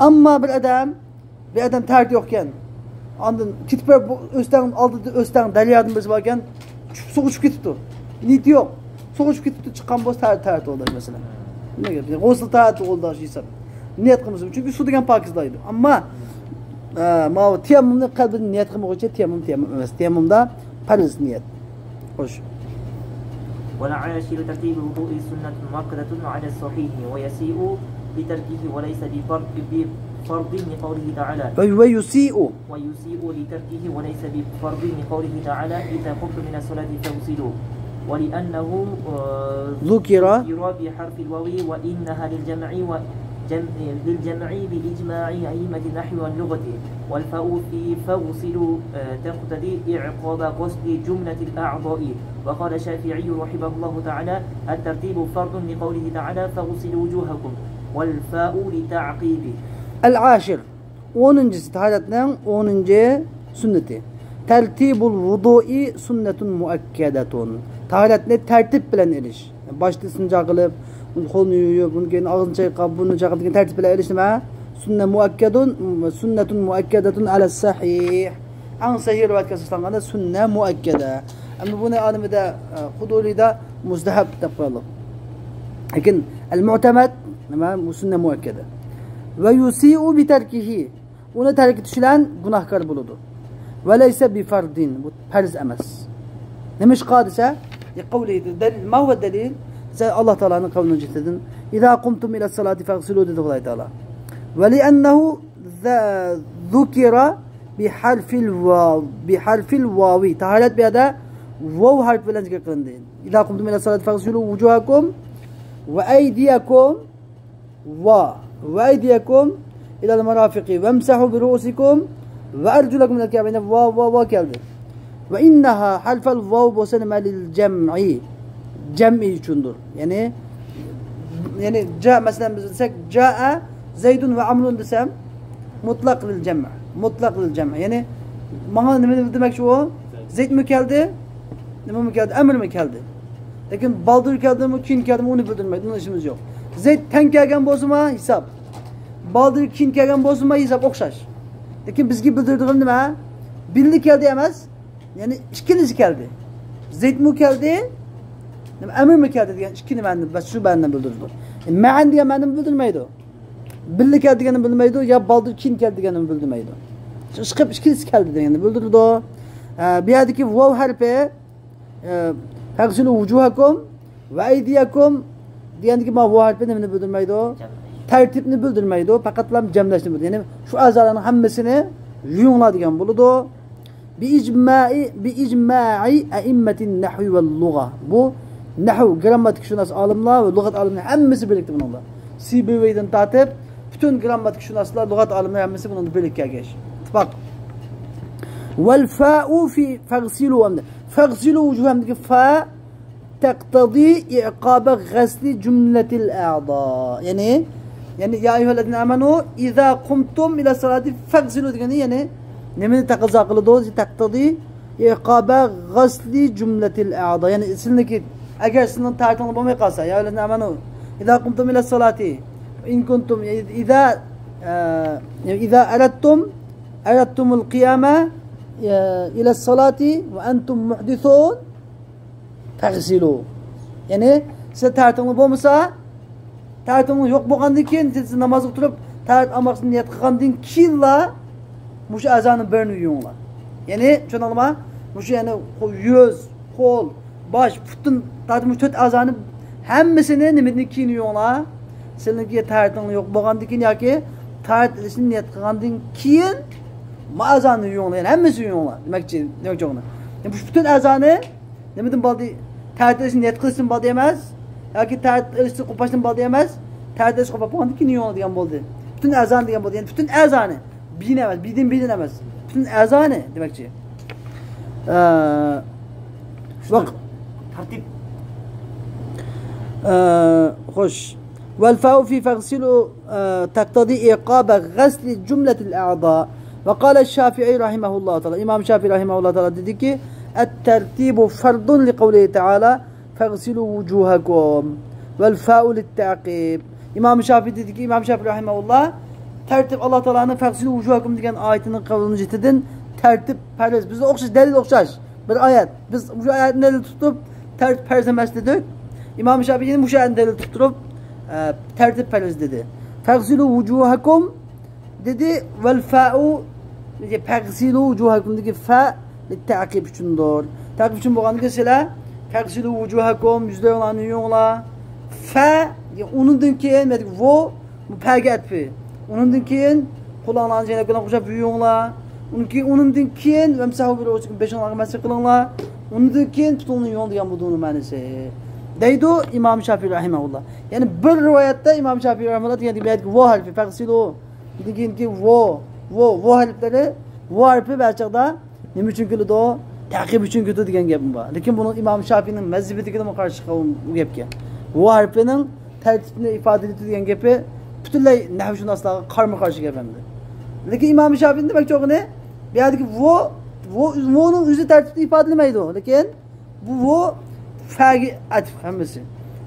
ئەمما بىر ئادەم، بىر ئادەم تەرىتى يوقكەن. ئاندىن كېتىپ بېرىپ، بۇ ئۆستەڭ ئالدىدا، ئۆستەڭ دەريادىن بىرسى باركەن، چۈشۈپ سۇغا چۈشۈپ كېتىپتۇ. نىيىتى يوق. سۇغا چۈشۈپ كېتىپتۇ، چىققان بولسا تەرىتى، تەرىتى بولدى، مەسىلەن. نېمە گەپ؟ غۇسۇل تەرىتى بولدى، دېسەم. نىيەت قىلمىسا، چۈنكى سۇ دېگەن پاكىزلايدۇ. ئەمما، ئە، ماۋۇ تەيەممۇمنى قەلبىدىن نىيەت قىلمىغۇچە تەيەممۇم تەيەممۇم ئەمەس. تەيەممۇمدا پەرز نىيەت. خوش. والعاشر ترتيب الوضوء سنة مؤكدة على الصحيح ويسيء لتركه وليس بفرض، بفرض لقوله تعالى. ۋە يۇسىئۇ. ويسيء لتركه وليس بفرض لقوله تعالى: إذا قمتم إلى الصلاة فاغسلوا. ولأنه، آه، ذكر. ذكر بحرف الواو وإنها للجمع وجمع، للجمع بإجماع أئمة النحو واللغة. والفاء في فاغسلوا، آه، تقتضي إعقاب غسل جملة الأعضاء. وقال الشافعي رحمه الله تعالى: الترتيب فرض لقوله تعالى: فاغسلوا وجوهكم. والفاء للتعقيب. العاشر. ئونىنچىسى، تاھارەتنىڭ ئونىنچى سۈننىتى. تەرتىبۇل ۋۇدۇئى سۈننەتۇن مۇئەككەدەتۇن. تاھارەتنى تەرتىپ بىلەن ئېلىش. باشتا ئىسمىنى جار قىلىپ، قولنى يۇيۇپ، ئۇنىڭ كېيىن ئاغزىنى چايقاپ، بۇرنىنى چايقاپ دېگەن تەرتىپ بىلەن ئېلىش نېمە؟ سۈننە مۇئەككەدۇن، سۈننەتۇن مۇئەككەدەتۇن ئەلەس سەھىھ. ئەڭ سەھىھ رىۋايەتكە ئاساسلانغاندا سۈننە مۇئەككەدە. ئەمما بۇنى ئالىمىدە، ئە، قۇدۇرىدا مۇستەھەب دەپ قويىدۇ. لېكىن ئەل مۇئتەمەد نېمە؟ بۇ سۈننە مۇئەككەدە. ۋە يۇسىئۇ بىتەركىھى. ئۇنى تەرك ئېتىش بىلەن گۇناھكار بولىدۇ. ۋە لەيسە بىفەردىن، بۇ پەرز ئەمەس. نېمىشقا دېسە، لىقەۋلىھى، دەلىل، ما ھۇۋە دەلىل؟ دېسە، ئاللا تائالانىڭ قەۋلىنىڭ جىتىدىن، ئىزا قۇمتۇم ئىلەس سالاتى فەغسىلۇ دېدى خۇداي تائالا. ۋە لىئەننەھۇ ذۇكىرە بىھەرفىل ۋاۋ، بىھەرفىل ۋاۋى. تاھارەت بۇ يەردە ۋاۋ ھەرپى بىلەن زىكىر قىلىندى. ئىزا قۇمتۇم ئىلەس سالاتى فەغسىلۇ ۋۇجۇھەكۇم ۋە ئەيدىيەكۇم ۋە، ۋە ئەيدىيەكۇم ئىلەل مارافىقى ۋەمسەھۇ بىرۇئۇسىكۇم ۋە ئەرجۇلەكۇم ئىلەل كەئبەينى. ۋە، ۋە، ۋە كەلدى. ۋە ئىننەھا ھەرفەل ۋاۋ بولسا نېمە؟ لىل جەمئى. جەمئى ئۈچۈندۇر. يەنى، يەنى جا، مەسىلەن، بىز دېسەك، جائە زەيدۇن ۋە ئەمرۇن دېسەم، مۇتلەق لىل جەمئى. مۇتلەق لىل جەمئى. يەنى، ماڭا نېمە دېمەكچى ئۇ؟ زەيدمۇ كەلدى، نېمىمۇ كەلدى؟ ئەمرمۇ كەلدى. لېكىن بالدۇر كەلدىمۇ، كېيىن كەلدىمۇ، ئۇنى بىلدۈرمەيدۇ، ئۇنىڭ ئىشىمىز يوق. زەيد تەڭ كەلگەن بولسىمۇ ھېساب. بالدۇر كېيىن كەلگەن بولسىمۇ ھېساب ئوخشاش. لېكىن بىزگە بىلدۈرىدىغىنى نېمە؟ بىللە كەلدى ئەمەس، يەنى ئىككىلىسى كەلدى. زەيدمۇ كەلدى، نېمە، ئەمرمۇ كەلدى دېگەن ئىككى مەنىنى، بەس، شۇ مەنىنى بىلدۈرىدۇ. مەئەن دېگەن مەنىنى بىلدۈرمەيدۇ. بىللە كەلدى دېگەننى بىلدۈرمەيدۇ، يا بالدۇر كېيىن كەلدى دېگەننى بىلدۈرمەيدۇ. شۇ ئىشقىلىپ ئىككىلىسى كەلدى دېگەننى بىلدۈرىدۇ. ئە، بۇ يەردىكى ۋاۋ ھەرپى، ئە، فەغسىلۇ ۋۇجۇھەكۇم ۋە ئەيدىيەكۇم دېگەندىكى ما ۋاۋ ھەرپى نېمىنى بىلدۈرمەيدۇ؟ تەرتىپنى بىلدۈرمەيدۇ. پەقەتلا جەملەشنى بىلدۈرىدۇ. يەنى شۇ ئەزالارنىڭ ھەممىسىنى يۇيۇڭلار دېگەن بولىدۇ. بىئىجمائى، بىئىجمائى ئەئىممەتىن نەھۋى ۋەل لۇغە. بۇ نەھۋ، گرامماتىكىشۇناس ئالىملار ۋە لۇغەت ئالىملىرى ھەممىسى بىرلىكتە بۇنىڭدا. سىبىۋەيدىن تارتىپ، پۈتۈن گرامماتىكىشۇناسلار، لۇغەت ئالىملىرى ھەممىسى بۇنىڭدا بىرلىككە كەلگەن. ئىتتىپاق. ۋەل فاءۇ فى فەغسىلۇ ئەمدى. فەغسىلۇ ۋۇجۇھەمدىكى فا تەقتەزى ئىقابە غەسلى جۈملەتىل ئەئزا. يەنى، يەنى، يا ئەييۇھەللەزىنە ئامەنۇ ئىزا قۇمتۇم ئىلە سالاتى فەغسىلۇ دېگەننى، يەنى، نېمىنى تەقەززا قىلىدۇ؟ تەقتەزى ئىقابە غەسلى جۈملەتىل ئەئزا. يەنى، سىلىنكى، ئەگەر سىزنىڭ تارىتىڭلار بولماي قالسا، يا ئەييۇھەللەزىنە ئامەنۇ ئىزا قۇمتۇم ئىلە سالاتى، ئىن كۇنتۇم، ئىزا، ئە، ئىزا ئەرەدتۇم، ئەرەدتۇمۇل قىيامە، ئە، ئىلە سالاتى ۋە ئەنتۇم مۇھدىسۇن. فەغسىلۇ. يەنى سىز تەرىتىڭلار بولمىسا، تەرىتىڭلار يوق بولغاندىن كېيىن، سىز نامازغا تۇرۇپ، تەرىت ئالماقچىنى نىيەت قىلغاندىن كېيىنلا، مۇشۇ ئەزانىڭ بىرىنى يۇيۇڭلار. يەنى، چۈشەندىڭلارمۇ؟ مۇشۇ، يەنى، قو-، يۈز، قول، باش، پۇتتىن تارتىپ مۇشۇ تۆت ئەزانى ھەممىسىنى نېمىدىن كېيىن يۇيۇڭلار؟ سىلىنكى تەرىتىڭلار يوق بولغاندىن كېيىن ياكى تەرىت ئېلىشنى نىيەت قىلغاندىن كېيىن، ما ئەزاننى يۇيۇڭلار. يەنى ھەممىسىنى يۇيۇڭلار. دېمەكچى، دېمەكچى بولغىنى. يەنى مۇشۇ پۈتۈن ئەزانى نېمىدىن بولدى؟ تەرىت ئېلىشنى نىيەت قىلىشتىن بولدى ئەمەس. ياكى تەرىت ئېلىشنى قوپاشتىن بولدى ئەمەس. تەرىت ئېلىش قوپاپ بولغاندىن كېيىن يۇيۇڭ دېگەن بولدى. پۈتۈن ئەزان دېگەن بولدى. يەنى پۈتۈن ئەزانى. بىنى ئەمەس، بىدىن بىدىن ئەمەس. پۈتۈن ئەزانى دېمەكچى. ئە، ۋاق-، تەرتىپ. ئە، خوش. ۋەل فاءۇ فى فەغسىلۇ، ئە، تەقتەزى ئىقابە غەسلى جۈملەتىل ئەئزا. ۋە قالە شافىئى رەھىمەھۇللاھۇ تەئالا. ئىمام شافىئى رەھىمەھۇللاھۇ تەئالا دېدىكى، ئەت تەرتىبۇ فەردۇن لىقەۋلىھى تەئالا، فەغسىلۇ ۋۇجۇھەكۇم. ۋەل فاءۇ لىتتەئقىب. ئىمام شافىئى دېدىكى، ئىمام شافىئى رەھىمەھۇللاھ تەرتىپ، ئاللا تائالانىڭ فەغسىلۇ ۋۇجۇھەكۇم دېگەن ئايىتىنىڭ قەۋلىنىڭ جىتىدىن تەرتىپ پەرز. بىزگە ئوخشاش، دەلىل ئوخشاش. بىر ئايەت. بىز مۇشۇ ئايەتنى دەلىل تۇتۇپ، تەرتىپ پەرز ئەمەس دېدۇق. ئىمام شافىئى مۇشۇ ئايەتنى دەلىل تۇتۇپ تۇرۇپ، ئە، تەرتىپ پەرز دېدى. فەغسىلۇ ۋۇجۇھەكۇم دېدى. ۋەل فاءۇ، فەغسىلۇ ۋۇجۇھەكۇمدىكى فە تەقىب ئۈچۈندۇر. تەقىب ئۈچۈن بولغاندىكىن سىلەر فەغسىلۇ ۋۇجۇھەكۇم، يۈزلىرىڭلارنى يۇيۇڭلار. فە، ئۇنىڭدىن كېيىن، بۇ پەگە ئەتپى. ئۇنىڭدىن كېيىن قولۇڭلارنى چەينەپ بىلەن قوشاپ يۇيۇڭلار. ئۇنىڭدىن كېيىن، ئۇنىڭدىن كېيىن، ۋەمسەھۇ بىرۇئۇسىكۇم، بېشىڭلارغا مەسح قىلىڭلار. ئۇنىڭدىن كېيىن پۇتۇڭنى يۇيۇڭ دېگەن بۇ دۇنىڭ مەنىسى. دەيدۇ ئىمام شافىئى رەھىمەھۇللاھ. يەنى بىر رىۋايەتتە ئىمام شافىئى رەھىمەھۇللاھ دېگەن، دېگەن ۋو ھەرپى، فەغسىلۇ. ئۇنىڭدىن كېيىنكى ۋو، ۋو، ۋو ھەرپلىرى، ۋو ھەرپى بەزى چاغدا نېمە ئۈچۈن كېلىدۇ؟ تەقىب ئۈچۈن كېلىدۇ دېگەن گەپمۇ بار. لېكىن بۇنىڭ ئىمام شافىئىنىڭ مەزھىپىدىكىدىمۇ قارشى چىققان بۇ گەپكە. ۋو ھەرپىنىڭ تەرتىپنى ئىپادىلىيدۇ دېگەن گېپى پۈتۈنلەي نەھۋشۇناسلارغا قارىمۇ قارشى گەپ ئەمدى. لېكىن ئىمام شافىئىنىڭ دېمەكچى بولغىنى، بۇ يەردىكى ۋو، ۋو، ۋونىڭ ئۆزى تەرتىپنى ئىپادىلىمەيدۇ. لېكىن بۇ ۋو فەگە ئەتىپ ھەممىسى.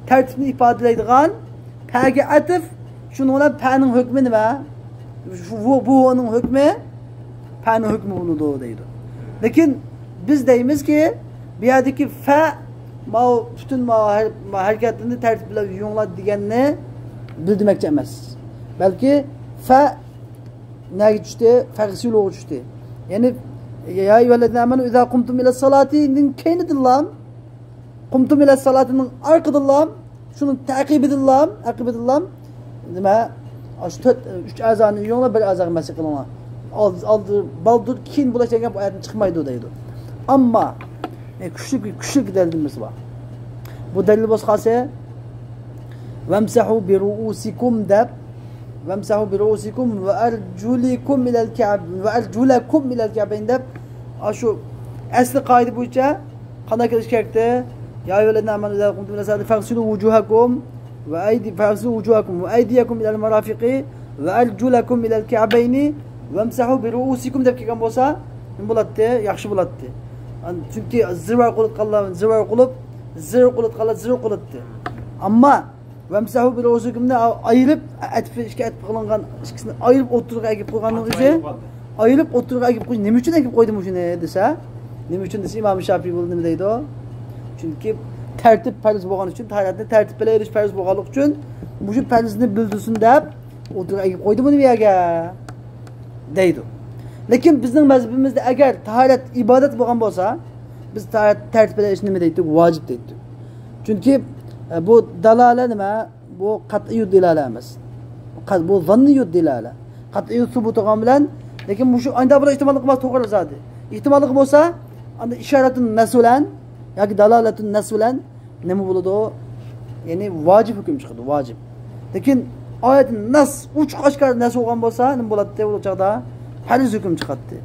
تەرتىپنى ئىپادىلەيدىغان پەگە ئەتىپ، شۇنىڭ بىلەن پەنىڭ ھۆكمى نېمە؟ شۇ، بۇ، بۇنىڭ ھۆكمى پەنىڭ ھۆكمى بولىدۇ دەيدۇ. لېكىن بىز دەيمىزكى، بۇ يەردىكى فە، ماۋۇ پۈتۈن ماۋۇ ھەر-، ماۋۇ ھەرىكەتلىرىنى تەرتىپ بىلەن يۇيۇڭلار دېگەننى بىلدۈرمەكچى ئەمەس. بەلكى فە نەگە چۈشتى؟ فەغسىلۇغا چۈشتى. يەنى، يا ئەييۇھەللەزىنە ئامەنۇ ئىزا قۇمتۇم ئىلەسسالاتىدىن كەينىدىنلا، قۇمتۇم ئىلەسسالاتىنىڭ ئارقىدىنلا، شۇنىڭ تەقىبىدىنلا، ئەقىبىدىنلا، نېمە، ئاشۇ تۆت، ئۈچ ئەزانى يۇيۇڭلار، بىر ئەزاغا مەسح قىلىڭلار. ئالدى، ئالدى بالدۇر، كېيىن بۇلاش دېگەن گەپ ئۇ ئايەتتىن چىقمايدۇ دەيدۇ. ئەمما، ئە، كۈچلۈك، كۈچلۈك دەلىلىمىز بار. بۇ دەلىل بولسا قالسا، «ۋەمسەھۇ بىرۇئۇسىكۇم» دەپ، «ۋەمسەھۇ بىرۇئۇسىكۇم ۋە ئەرجۇلىكۇم ئىلەل كەب-، ۋە ئەرجۇلەكۇم ئىلەل كەبەين» دەپ، ئاشۇ ئەسلى قائىدە بويىچە قانداق كېلىشى كېرەكتى؟ يا ئەييۇھەللەزىنە ئامەنۇ ئىزا قۇمتۇم ئىلەسسالاتى فەغسىلۇ ۋۇجۇھەكۇم ۋە ئەيدى-، فەغسىلۇ ۋۇجۇھەكۇم ۋە ئەيدىيەكۇم ئىلەل مارافىقى ۋە ئەرجۇلەكۇم ئىلەل كەبەينى ۋەمسەھۇ بىرۇئۇسىكۇم دەپ كەلگەن بولسا، نېمە بولاتتى؟ ياخشى بولاتتى. ئان-، چۈنكى زىرۋار قىلىۋاتقانلار زىرۋار قىلىپ، زىر قىلىۋاتقانلار زىر قىلاتتى. ئەمما «ۋەمسەھۇ بىرۇئۇسىكۇم»نى ئايرىپ، ئەتىپى ئىككى ئەتىپ قىلىنغان، ئىككىسىنى ئايرىپ ئوتتۇرىغا ئەكىپ قويغاننىڭ ئۆزى، ئايرىپ ئوتتۇرىغا ئەكىپ قويۇش، نېمە ئۈچۈن ئەكىپ قويدى مۇشۇنى دېسە، نېمە ئۈچۈن دېسە، ئىمام شافىي بۇ نېمە دەيدۇ؟ چۈنكى تەرتىپ پەرز بولغان ئۈچۈن، تاھارەتنى تەرتىپ بىلەن ئېلىش پەرز بولغانلىقى ئۈچۈن، مۇشۇ پەرزنى بىلدۈرسۇن دەپ ئوتتۇرىغا ئەكىپ قويدىمۇ نېمە يەرگە؟ دەيدۇ. لېكىن بىزنىڭ مەزھىپىمىزدە ئەگەر تاھارەت ئىبادەت بولغان بولسا، بىز تاھارەت تەرتىپ بىلەن ئېلىش نېمە دەيتتۇق؟ ۋاجىپ دەيتتۇق. چۈنكى، ئە، بۇ دالالە نېمە؟ بۇ قەتئىيۇ دىلالە ئەمەس. قەت-، بۇ زاننىيۇ دىلالە. قەتئىيۇ سۇبۇت بولغان بىلەن، لېكىن مۇشۇ ئاينىدا بۇلار ئېھتىماللىقى بار، توغرا زادى. ئېھتىماللىقى بولسا، ئاندا ئىشارەتۇن نەس بىلەن ياكى دالالەتۇن نەس بىلەن نېمە بولىدۇ؟ يەنى ۋاجىپ ھۆكۈم چىقىدۇ، ۋاجىپ. لېكىن ئايەت نەس، ئوچۇق ئاشكارا نەس بولغان بولسا، نېمە بولاتتى؟ ئۇ چاغدا پەرز ھۆكۈم چىقاتتى.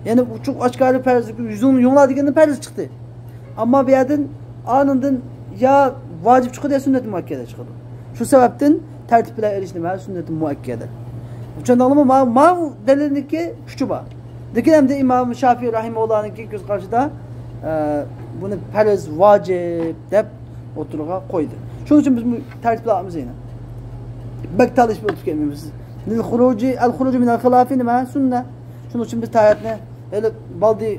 يەنى ئوچۇق ئاشكارا پەرز ھۆكۈم، يۈزۈڭنى يۇڭلا دېگەندىن پەرز چىقتى. ئەمما بۇ يەردىن ئانىڭدىن يا ۋاجىپ چىقىدۇ، يا سۈننەت مۇئەككەدە چىقىدۇ. شۇ سەۋەبتىن تەرتىپ بىلەن ئېلىش نېمە؟ سۈننەت مۇئەككەدە. چۈشەندىڭلارمۇ؟ ما-، ماۋۇ دەلىلنىڭكى كۈچى بار. لېكىن ئەمدى ئىمام شافىي رەھىمەھۇللانىڭكى كۆز قارىشىدا، ئە، بۇنى پەرز، ۋاجىپ دەپ ئوتتۇرىغا قويدى. شۇنىڭ ئۈچۈن بىز بۇ تەرتىپلەر ئالىمىز يەنە. بەك تالىشىپ ئۆتۈپ كەتمەيمىز. لىل خۇرۇجى، ئەل خۇرۇجى مىنەل خىلافى نېمە؟ سۈننە. شۇنىڭ ئۈچۈن بىز تاھارەتنى ھېلى بالدى،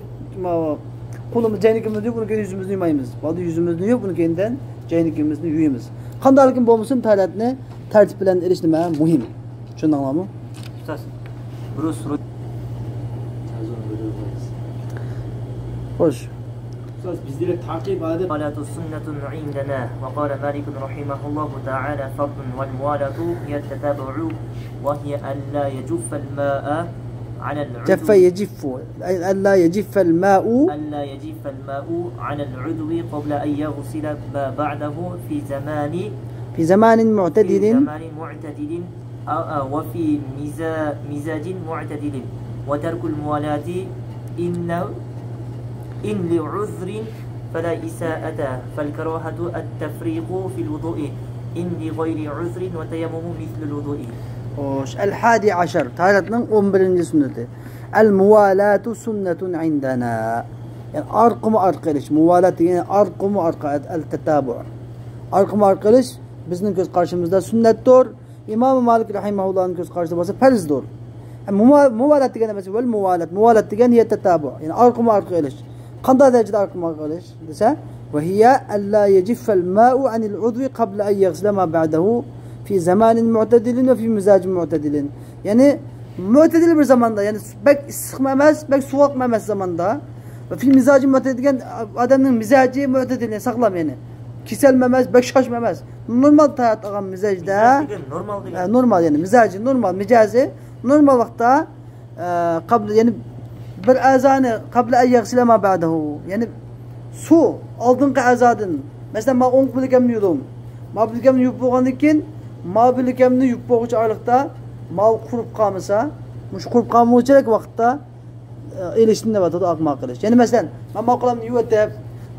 قولىمىز، جەينىكىمىزنى يۇيۇپ، ئۇنىڭ كېيىن يۈزىمىزنى يۇمايمىز. بالدى يۈزىمىزنى يۇيۇپ، ئۇنىڭ كېيىندىن جەينىكىمىزنى يۇيىمىز. قانداقلىكىن بولمىسۇن، تاھارەتنى تەرتىپ بىلەن ئېلىش نېمە؟ مۇھىم. چۈشەندىڭلارمۇ؟ ئۇستاز، بىر سورا-، خوش. ئۇستاز، بىزدە تاقىب ئادەت. الصلاة سنة عندنا، وقال مالك رحمه الله تعالى: فرض والموالاة هي التتابع، وهي ألا يجف الماء على العضو. جف يجف، أي ألا يجف الماء. ألا يجف الماء على العضو قبل أن يغسل ما بعده في زمان، في زمان معتدل. في زمان معتدل، آه، آه، وفي مزا-، مزاج معتدل. وترك الموالاة إن، إن لعذر فلا إساءة، فالكراهة التفريق في الوضوء، إن لغير عذر، والتيمم مثل الوضوء. خوش، الحادي عشر، تاھارەتنىڭ ئون بىرىنچى سۈننىتى. الموالاة سنة عندنا. يەنى ئارقىمۇ ئارقا ئېلىش. مۇۋالات دېگەن ئارقىمۇ ئارقا، ئەل تەتابۇ. ئارقىمۇ ئارقا ئېلىش بىزنىڭ كۆز قارىشىمىزدا سۈننەتتۇر. ئىمام مالىك رەھىمەھۇللاھنىڭ كۆز قارىشىدا بولسا پەرزدۇر. مۇما-، مۇۋالات دېگەن ئەمەس، ۋەل مۇۋالات. مۇۋالات دېگەن يە تەتابۇ. يەنى ئارقىمۇ ئارقا ئېلىش. قانداق دەرىجىدە ئارقىمۇ ئارقا ئېلىش دېسە، وهي ألا يجف الماء عن العضو قبل أن يغسل ما بعده في زمان معتدل وفي مزاج معتدل. يەنى مۆتىدىل بىر زاماندا، يەنى بەك ئىسسىقمۇ ئەمەس، بەك سوغۇقمۇ ئەمەس زاماندا. في مزاج معتدل دېگەن ئادەمنىڭ مىزاجى مۆتىدىل، يەنى ساغلام، يەنى كېسەلمۇ ئەمەس، بەك شاشمۇ ئەمەس. نورمال تاھارەت ئالغان مىزاجدا. مىزاج دېگەن نورمال دېگەن. ئە، نورمال، يەنى مىزاجى نورمال، مىجەزى نورمال ۋاقىتتا، ئە، قەبلە، يەنى بىر ئەزانى قەبلە ئەن يەغسىلە ما بەدەھۇ. يەنى سۇ ئالدىنقى ئەزادىن، مەسىلەن، مانا ئوڭ بىلىكەمنى يۇدۇم. مانا بىلىكەمنى يۇيۇپ بولغاندىن كېيىن، مانا بىلىكەمنى يۇيۇپ بولغۇچە ئارىلىقتا ماۋۇ قۇرۇپ قالمىسا، مۇشۇ قۇرۇپ قالمىغۇچىلىك ۋاقىتتا، ئېلىشتىن نېمە ئاتىدۇ؟ ئارقىمۇ ئارقا ئېلىش. يەنى مەسىلەن، مەن ماقۇلامنى يۇيۇۋېتىپ،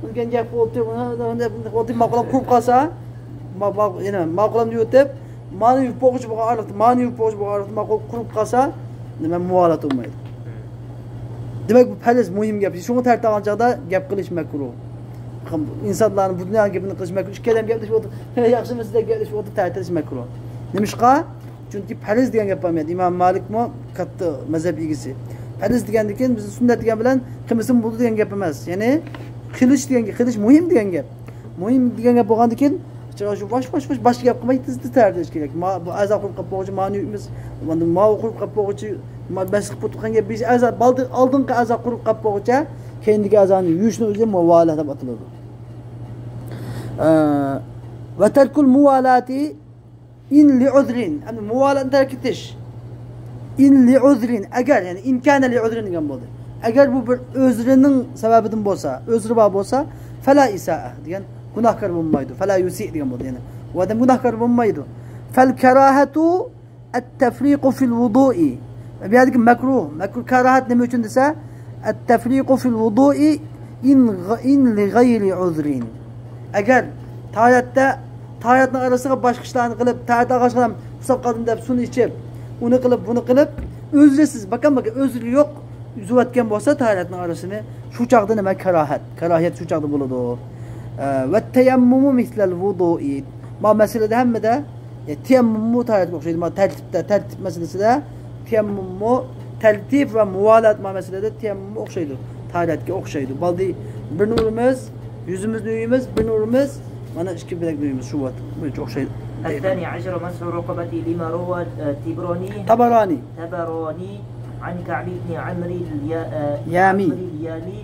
ئۇنىڭ كېيىن گەپ قىلىۋېتىپ، ئۇنىڭ كېيىن ماقۇلام قۇرۇپ قالسا، ما-، ما-، يەنى ماقۇلامنى يۇيۇۋېتىپ، مانى يۇيۇپ بولغۇچە بولغان ئارىلىقتا، مانى يۇيۇپ بولغۇچە بولغان ئارىلىقتا ماقۇل قۇرۇپ قالسا، نېمە، مۇۋالات بولمايدۇ. دېمەك، بۇ پەرز مۇھىم گەپ. شۇڭا تەرتىپ ئالغان چاغدا گەپ قىلىش مەكرۇھ. ئىنسانلارنىڭ بۇ دۇنيانىڭ گېپىنى قىلىش مەكرۇھ. ئىككى ئادەم گەپلىشىپ ئولتۇرۇپ، ھەي، ياخشىمۇ سىز دەپ گەپلىشىپ ئولتۇرۇپ تەرەت ئېلىش مەكرۇھ. نېمىشقا؟ چۈنكى پەرز دېگەن گەپ بار. ئىمام مالىكمۇ كاتتا مەزھەپ ئىگىسى. پەرز دېگەندىن كېيىن بىز سۈننەت دېگەن بىلەن قىلمىسىمۇ بولىدۇ دېگەن گەپ ئەمەس. يەنى قىلىش دېگەن، قىلىش مۇھىم دېگەن گەپ. مۇھىم دېگەن گەپ بولغاندىن كېيىن، شۇ باش، باش، باش، باشقا گەپ قىلماي، تېز، تېز تەرەت ئېلىش كېرەك. ما، بۇ ئەزا قۇرۇپ قاپ بولغۇچە، مانى يۇيىمىز. ئاندىن ماۋۇ قۇرۇپ قاپ بولغۇچە، ما، مەسخ پۇت قىلغان گەپ، بىز ئەزا، بالدى-، ئالدىنقى ئەزا قۇرۇپ قاپ بولغۇچە، كەينىدىكى ئەزانى يۇيۇشنىڭ ئۆزى مۇۋالا دەپ ئاتىلىدۇ. ئە، ۋە تەركۇل مۇۋالاتی ئىن لىئۇزرىن، يەنى مۇۋالاتنى تەرك ئېتىش. ئىن لىئۇزرىن، ئەگەر، يەنى ئىن كانە لىئۇزرىن دېگەن بولدى. ئەگەر بۇ بىر ئۆزرىنىڭ سەۋەبىدىن بولسا، ئۆزرى بار بولسا، فەلا ئىسائە دېگەن، گۇناھكار بولمايدۇ. فەلا يۇسىئ دېگەن بولدى، يەنى ئۇ ئادەم گۇناھكار بولمايدۇ. فەل كاراھەتۇ ئەت تەفرىقۇ فىل ۋۇدۇئى. بۇ يەردىكى مەكرۇھ، مەكرۇھ، كاراھەت نېمە ئۈچۈن دېسە، ئەت تەفرىقۇ فىل ۋۇدۇئى ئىن غ-، ئىن لىغەيرى ئۇزرىن. ئەگەر تاھارەتتە، تاھارەتنىڭ ئارىسىغا باشقا ئىشلارنى قىلىپ، تاھارەت ئالغاچقىلا ئۇسساپ قالدىم دەپ سۇنى ئىچىپ، ئۇنى قىلىپ، بۇنى قىلىپ، ئۆزرىسىز، باكام باكا، ئۆزرى يوق، ئۈزۈۋەتكەن بولسا تاھارەتنىڭ ئارىسىنى، شۇ چاغدا نېمە؟ كاراھەت. كاراھەت شۇ چاغدا بولىدۇ. ئە، ۋە تەيەممۇمۇ مىسلەل ۋۇدۇئى. ما مەسىلىدە ھەممىدە، يە، تەيەممۇممۇ تاھارەتكە ئوخشايدۇ. ما تەرتىپتە، تەرتىپ مەسىلىسىدە تەيەممۇممۇ، تەرتىپ ۋە مۇۋالات ما مەسىلىدە تەيەممۇممۇ ئوخشايدۇ. تاھارەتكە ئوخشايدۇ. بالدى بىرنى ئۇرىمىز، يۈزىمىزنى يۇيىمىز، بىرنى ئۇرىمىز، مانا ئىككى بىلەكنى يۇيىمىز. شۇ ۋاقىت بويىچە ئوخشايدۇ. الثاني عشر مسح الرقبة لما روى، آه، الطبراني. طبراني. طبراني عن كعب بن عمرو اليا-، آه، يامي. عمرو اليامي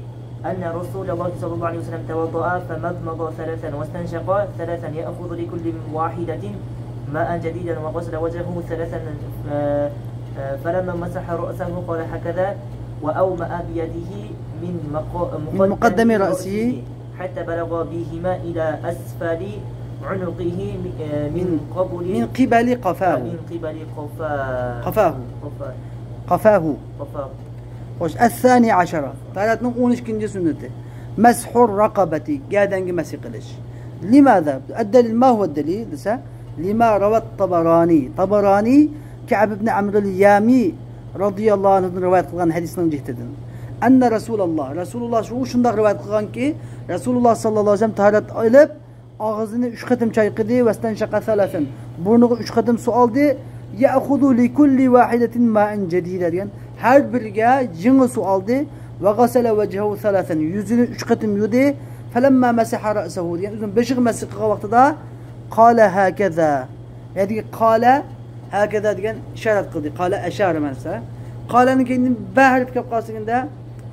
أن رسول الله صلى الله عليه وسلم توضأ فمضمض ثلاثا واستنشق ثلاثا يأخذ لكل واحدة ماء جديدا وغسل وجهه ثلاثا، آه، آه، فلما مسح رأسه قال هكذا وأومأ بيده من مق-، من مقدم مقدم رأسه رأسه حتى بلغ بهما إلى أسفل عنقه، آه، من من، قبل، من قبل قفاه. من قبل قفا-، قفاه. قفا-، قفاه. قفاه. خوش، الثاني عشر. تاھارەتنىڭ ئون ئىككىنچى سۈننىتى. مەسھۇر رەقەبەتى، گەدەنگە مەسھ قىلىش. لىماذا؟ ئەددەلىل، ما ھۇۋە دەلىل دېسە، لىما رەۋەت تەبەرانى. تەبەرانى كەئب ئىبنى ئەمرىل يامى رەزىيەللاھۇ ئەنھۇدىن رىۋايەت قىلغان ھەدىسنىڭ جىھىتىدىن. ئەننە رەسۇلەللاھ، رەسۇلۇللاھ شۇ، شۇنداق رىۋايەت قىلغانكى، رەسۇلۇللاھ ساللاللاھۇ ئەلەيھى ۋەسەللەم تاھارەت ئېلىپ، ئاغزىنى ئۈچ قېتىم چايقىدى، ۋەستەنشەقە سەلەسەن، بۇرنىغا ئۈچ قېتىم سۇ ئالدى، يەئخۇزۇ لىكۇللى ۋاھىدەتىن مائەن جەدىدە دېگەن، ھەر بىرىگە يېڭى سۇ ئالدى، ۋەغەسەلە ۋەجھەھۇ سەلەسەن، يۈزىنى ئۈچ قېتىم يۇدى، فەلەمما مەسەھە رەئسەھۇ دېگەن، ئۆزىنىڭ بېشىغا مەسح قىلغان ۋاقتىدا، قالە ھەكەزا، يەنى قالە ھەكەزا دېگەن ئىشارەت قىلدى. قالە ئەشارە مەنىسى. قالەنىڭ كەينىدىن بە ھەرپى كەپ قالسا دېگەندە،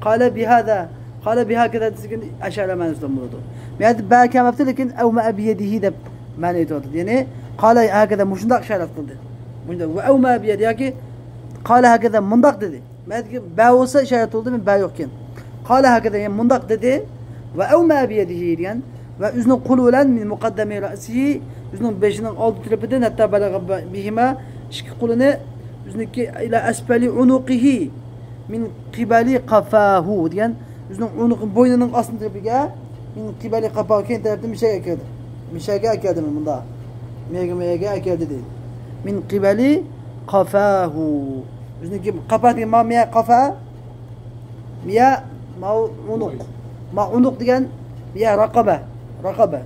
قالە بىھازا، قالە بىھاكەزا دېسە ئەشارە مەنىسىدە بولىدۇ. بۇ يەردە بە كەلمەپتۇ، لېكىن ئەۋمەئە بىيەدىھى دەپ مەنە ئېيتىۋاتىدۇ. يەنى قالە ھەكەزا مۇشۇنداق ئىشارەت قىلدى. مۇشۇنداق. ۋە ئەۋمەئە بىيەدىھى ياكى قالە ھەكەزا مۇنداق دېدى. مەندىكى بە بولسا ئىشارەت قىلدى، مەن بە يوقكەن. قالە ھەكەزا، يەنى مۇنداق دېدى. ۋە ئەۋمەئە بىيەدىھى دېگەن ۋە ئۆزىنىڭ قولى بىلەن مىن مۇقەددەمى رەئسىھى، ئۆزىنىڭ بېشىنىڭ ئالدى تەرىپىدىن ھەتتا بەلەغە بىھىما، ئىككى قولىنى ئۆزىنىڭكى ئىلە ئەسپەلى ئۇنۇقىھى مىن قىبەلى قافاھۇ دېگەن، ئۆزىنىڭ ئۇنۇقى، بوينىنىڭ ئاستى تەرىپىگە، مىن قىبەلى قافاھۇ، كەينى تەرەپتىن مىشەگە ئەكەلدى. مىشەگە ئەكەلدى مۇندا. مىيەگە، مىيەگە ئەكەلدى دەيدۇ. مىن قىبەلى قافاھۇ. ئۆزىنىڭكى قاپا دېگەن ما مىيە قافا. مىيە ماۋۇ ئۇنۇق. ما ئۇنۇق دېگەن مىيە رەقەبە. رەقەبە.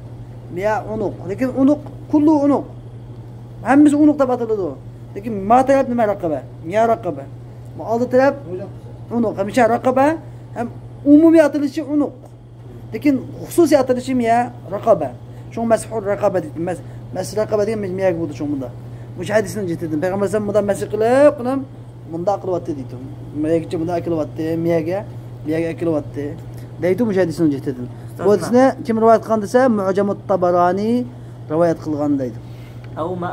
مىيە ئۇنۇق. لېكىن ئۇنۇق، كۇللۇ ئۇنۇق. ھەممىسى ئۇنۇق دەپ ئاتىلىدۇ. لېكىن ما تەرەپ نېمە؟ رەقەبە. مىيە رەقەبە. ما ئالدى تەرەپ ئۇنۇق. ھەمىشە رەقەبە ھەم ئومۇمىي ئاتىلىشى ئۇنۇق. لېكىن خۇسۇسىي ئاتىلىشى مىيە رەقەبە. شۇڭا مەسھۇر رەقەبە دەيدۇ. مەس-، مەس رەقەبە دېگەن مىيەگە بولىدۇ شۇڭا بۇندا. مۇشۇ ھەدىسنىڭ جىددىيىتىدىن. پەيغەمبەر ئەلەيھىسسالام مۇنداق مەسھ قىلىپ، قۇلۇم مۇنداق قىلىۋاتتى دەيدۇ. مىيەگىچە مۇنداق ئەكېلىۋاتتى، مىيەگە، مىيەگە ئەكېلىۋاتتى دەيدۇ مۇشۇ ھەدىسنىڭ جىددىيىتىدىن. بۇ ھەدىسنى كىم رىۋايەت قىلغان دېسە، مۇئجەمۇت تابارانى رىۋايەت قىلغان دەيدۇ. أومأ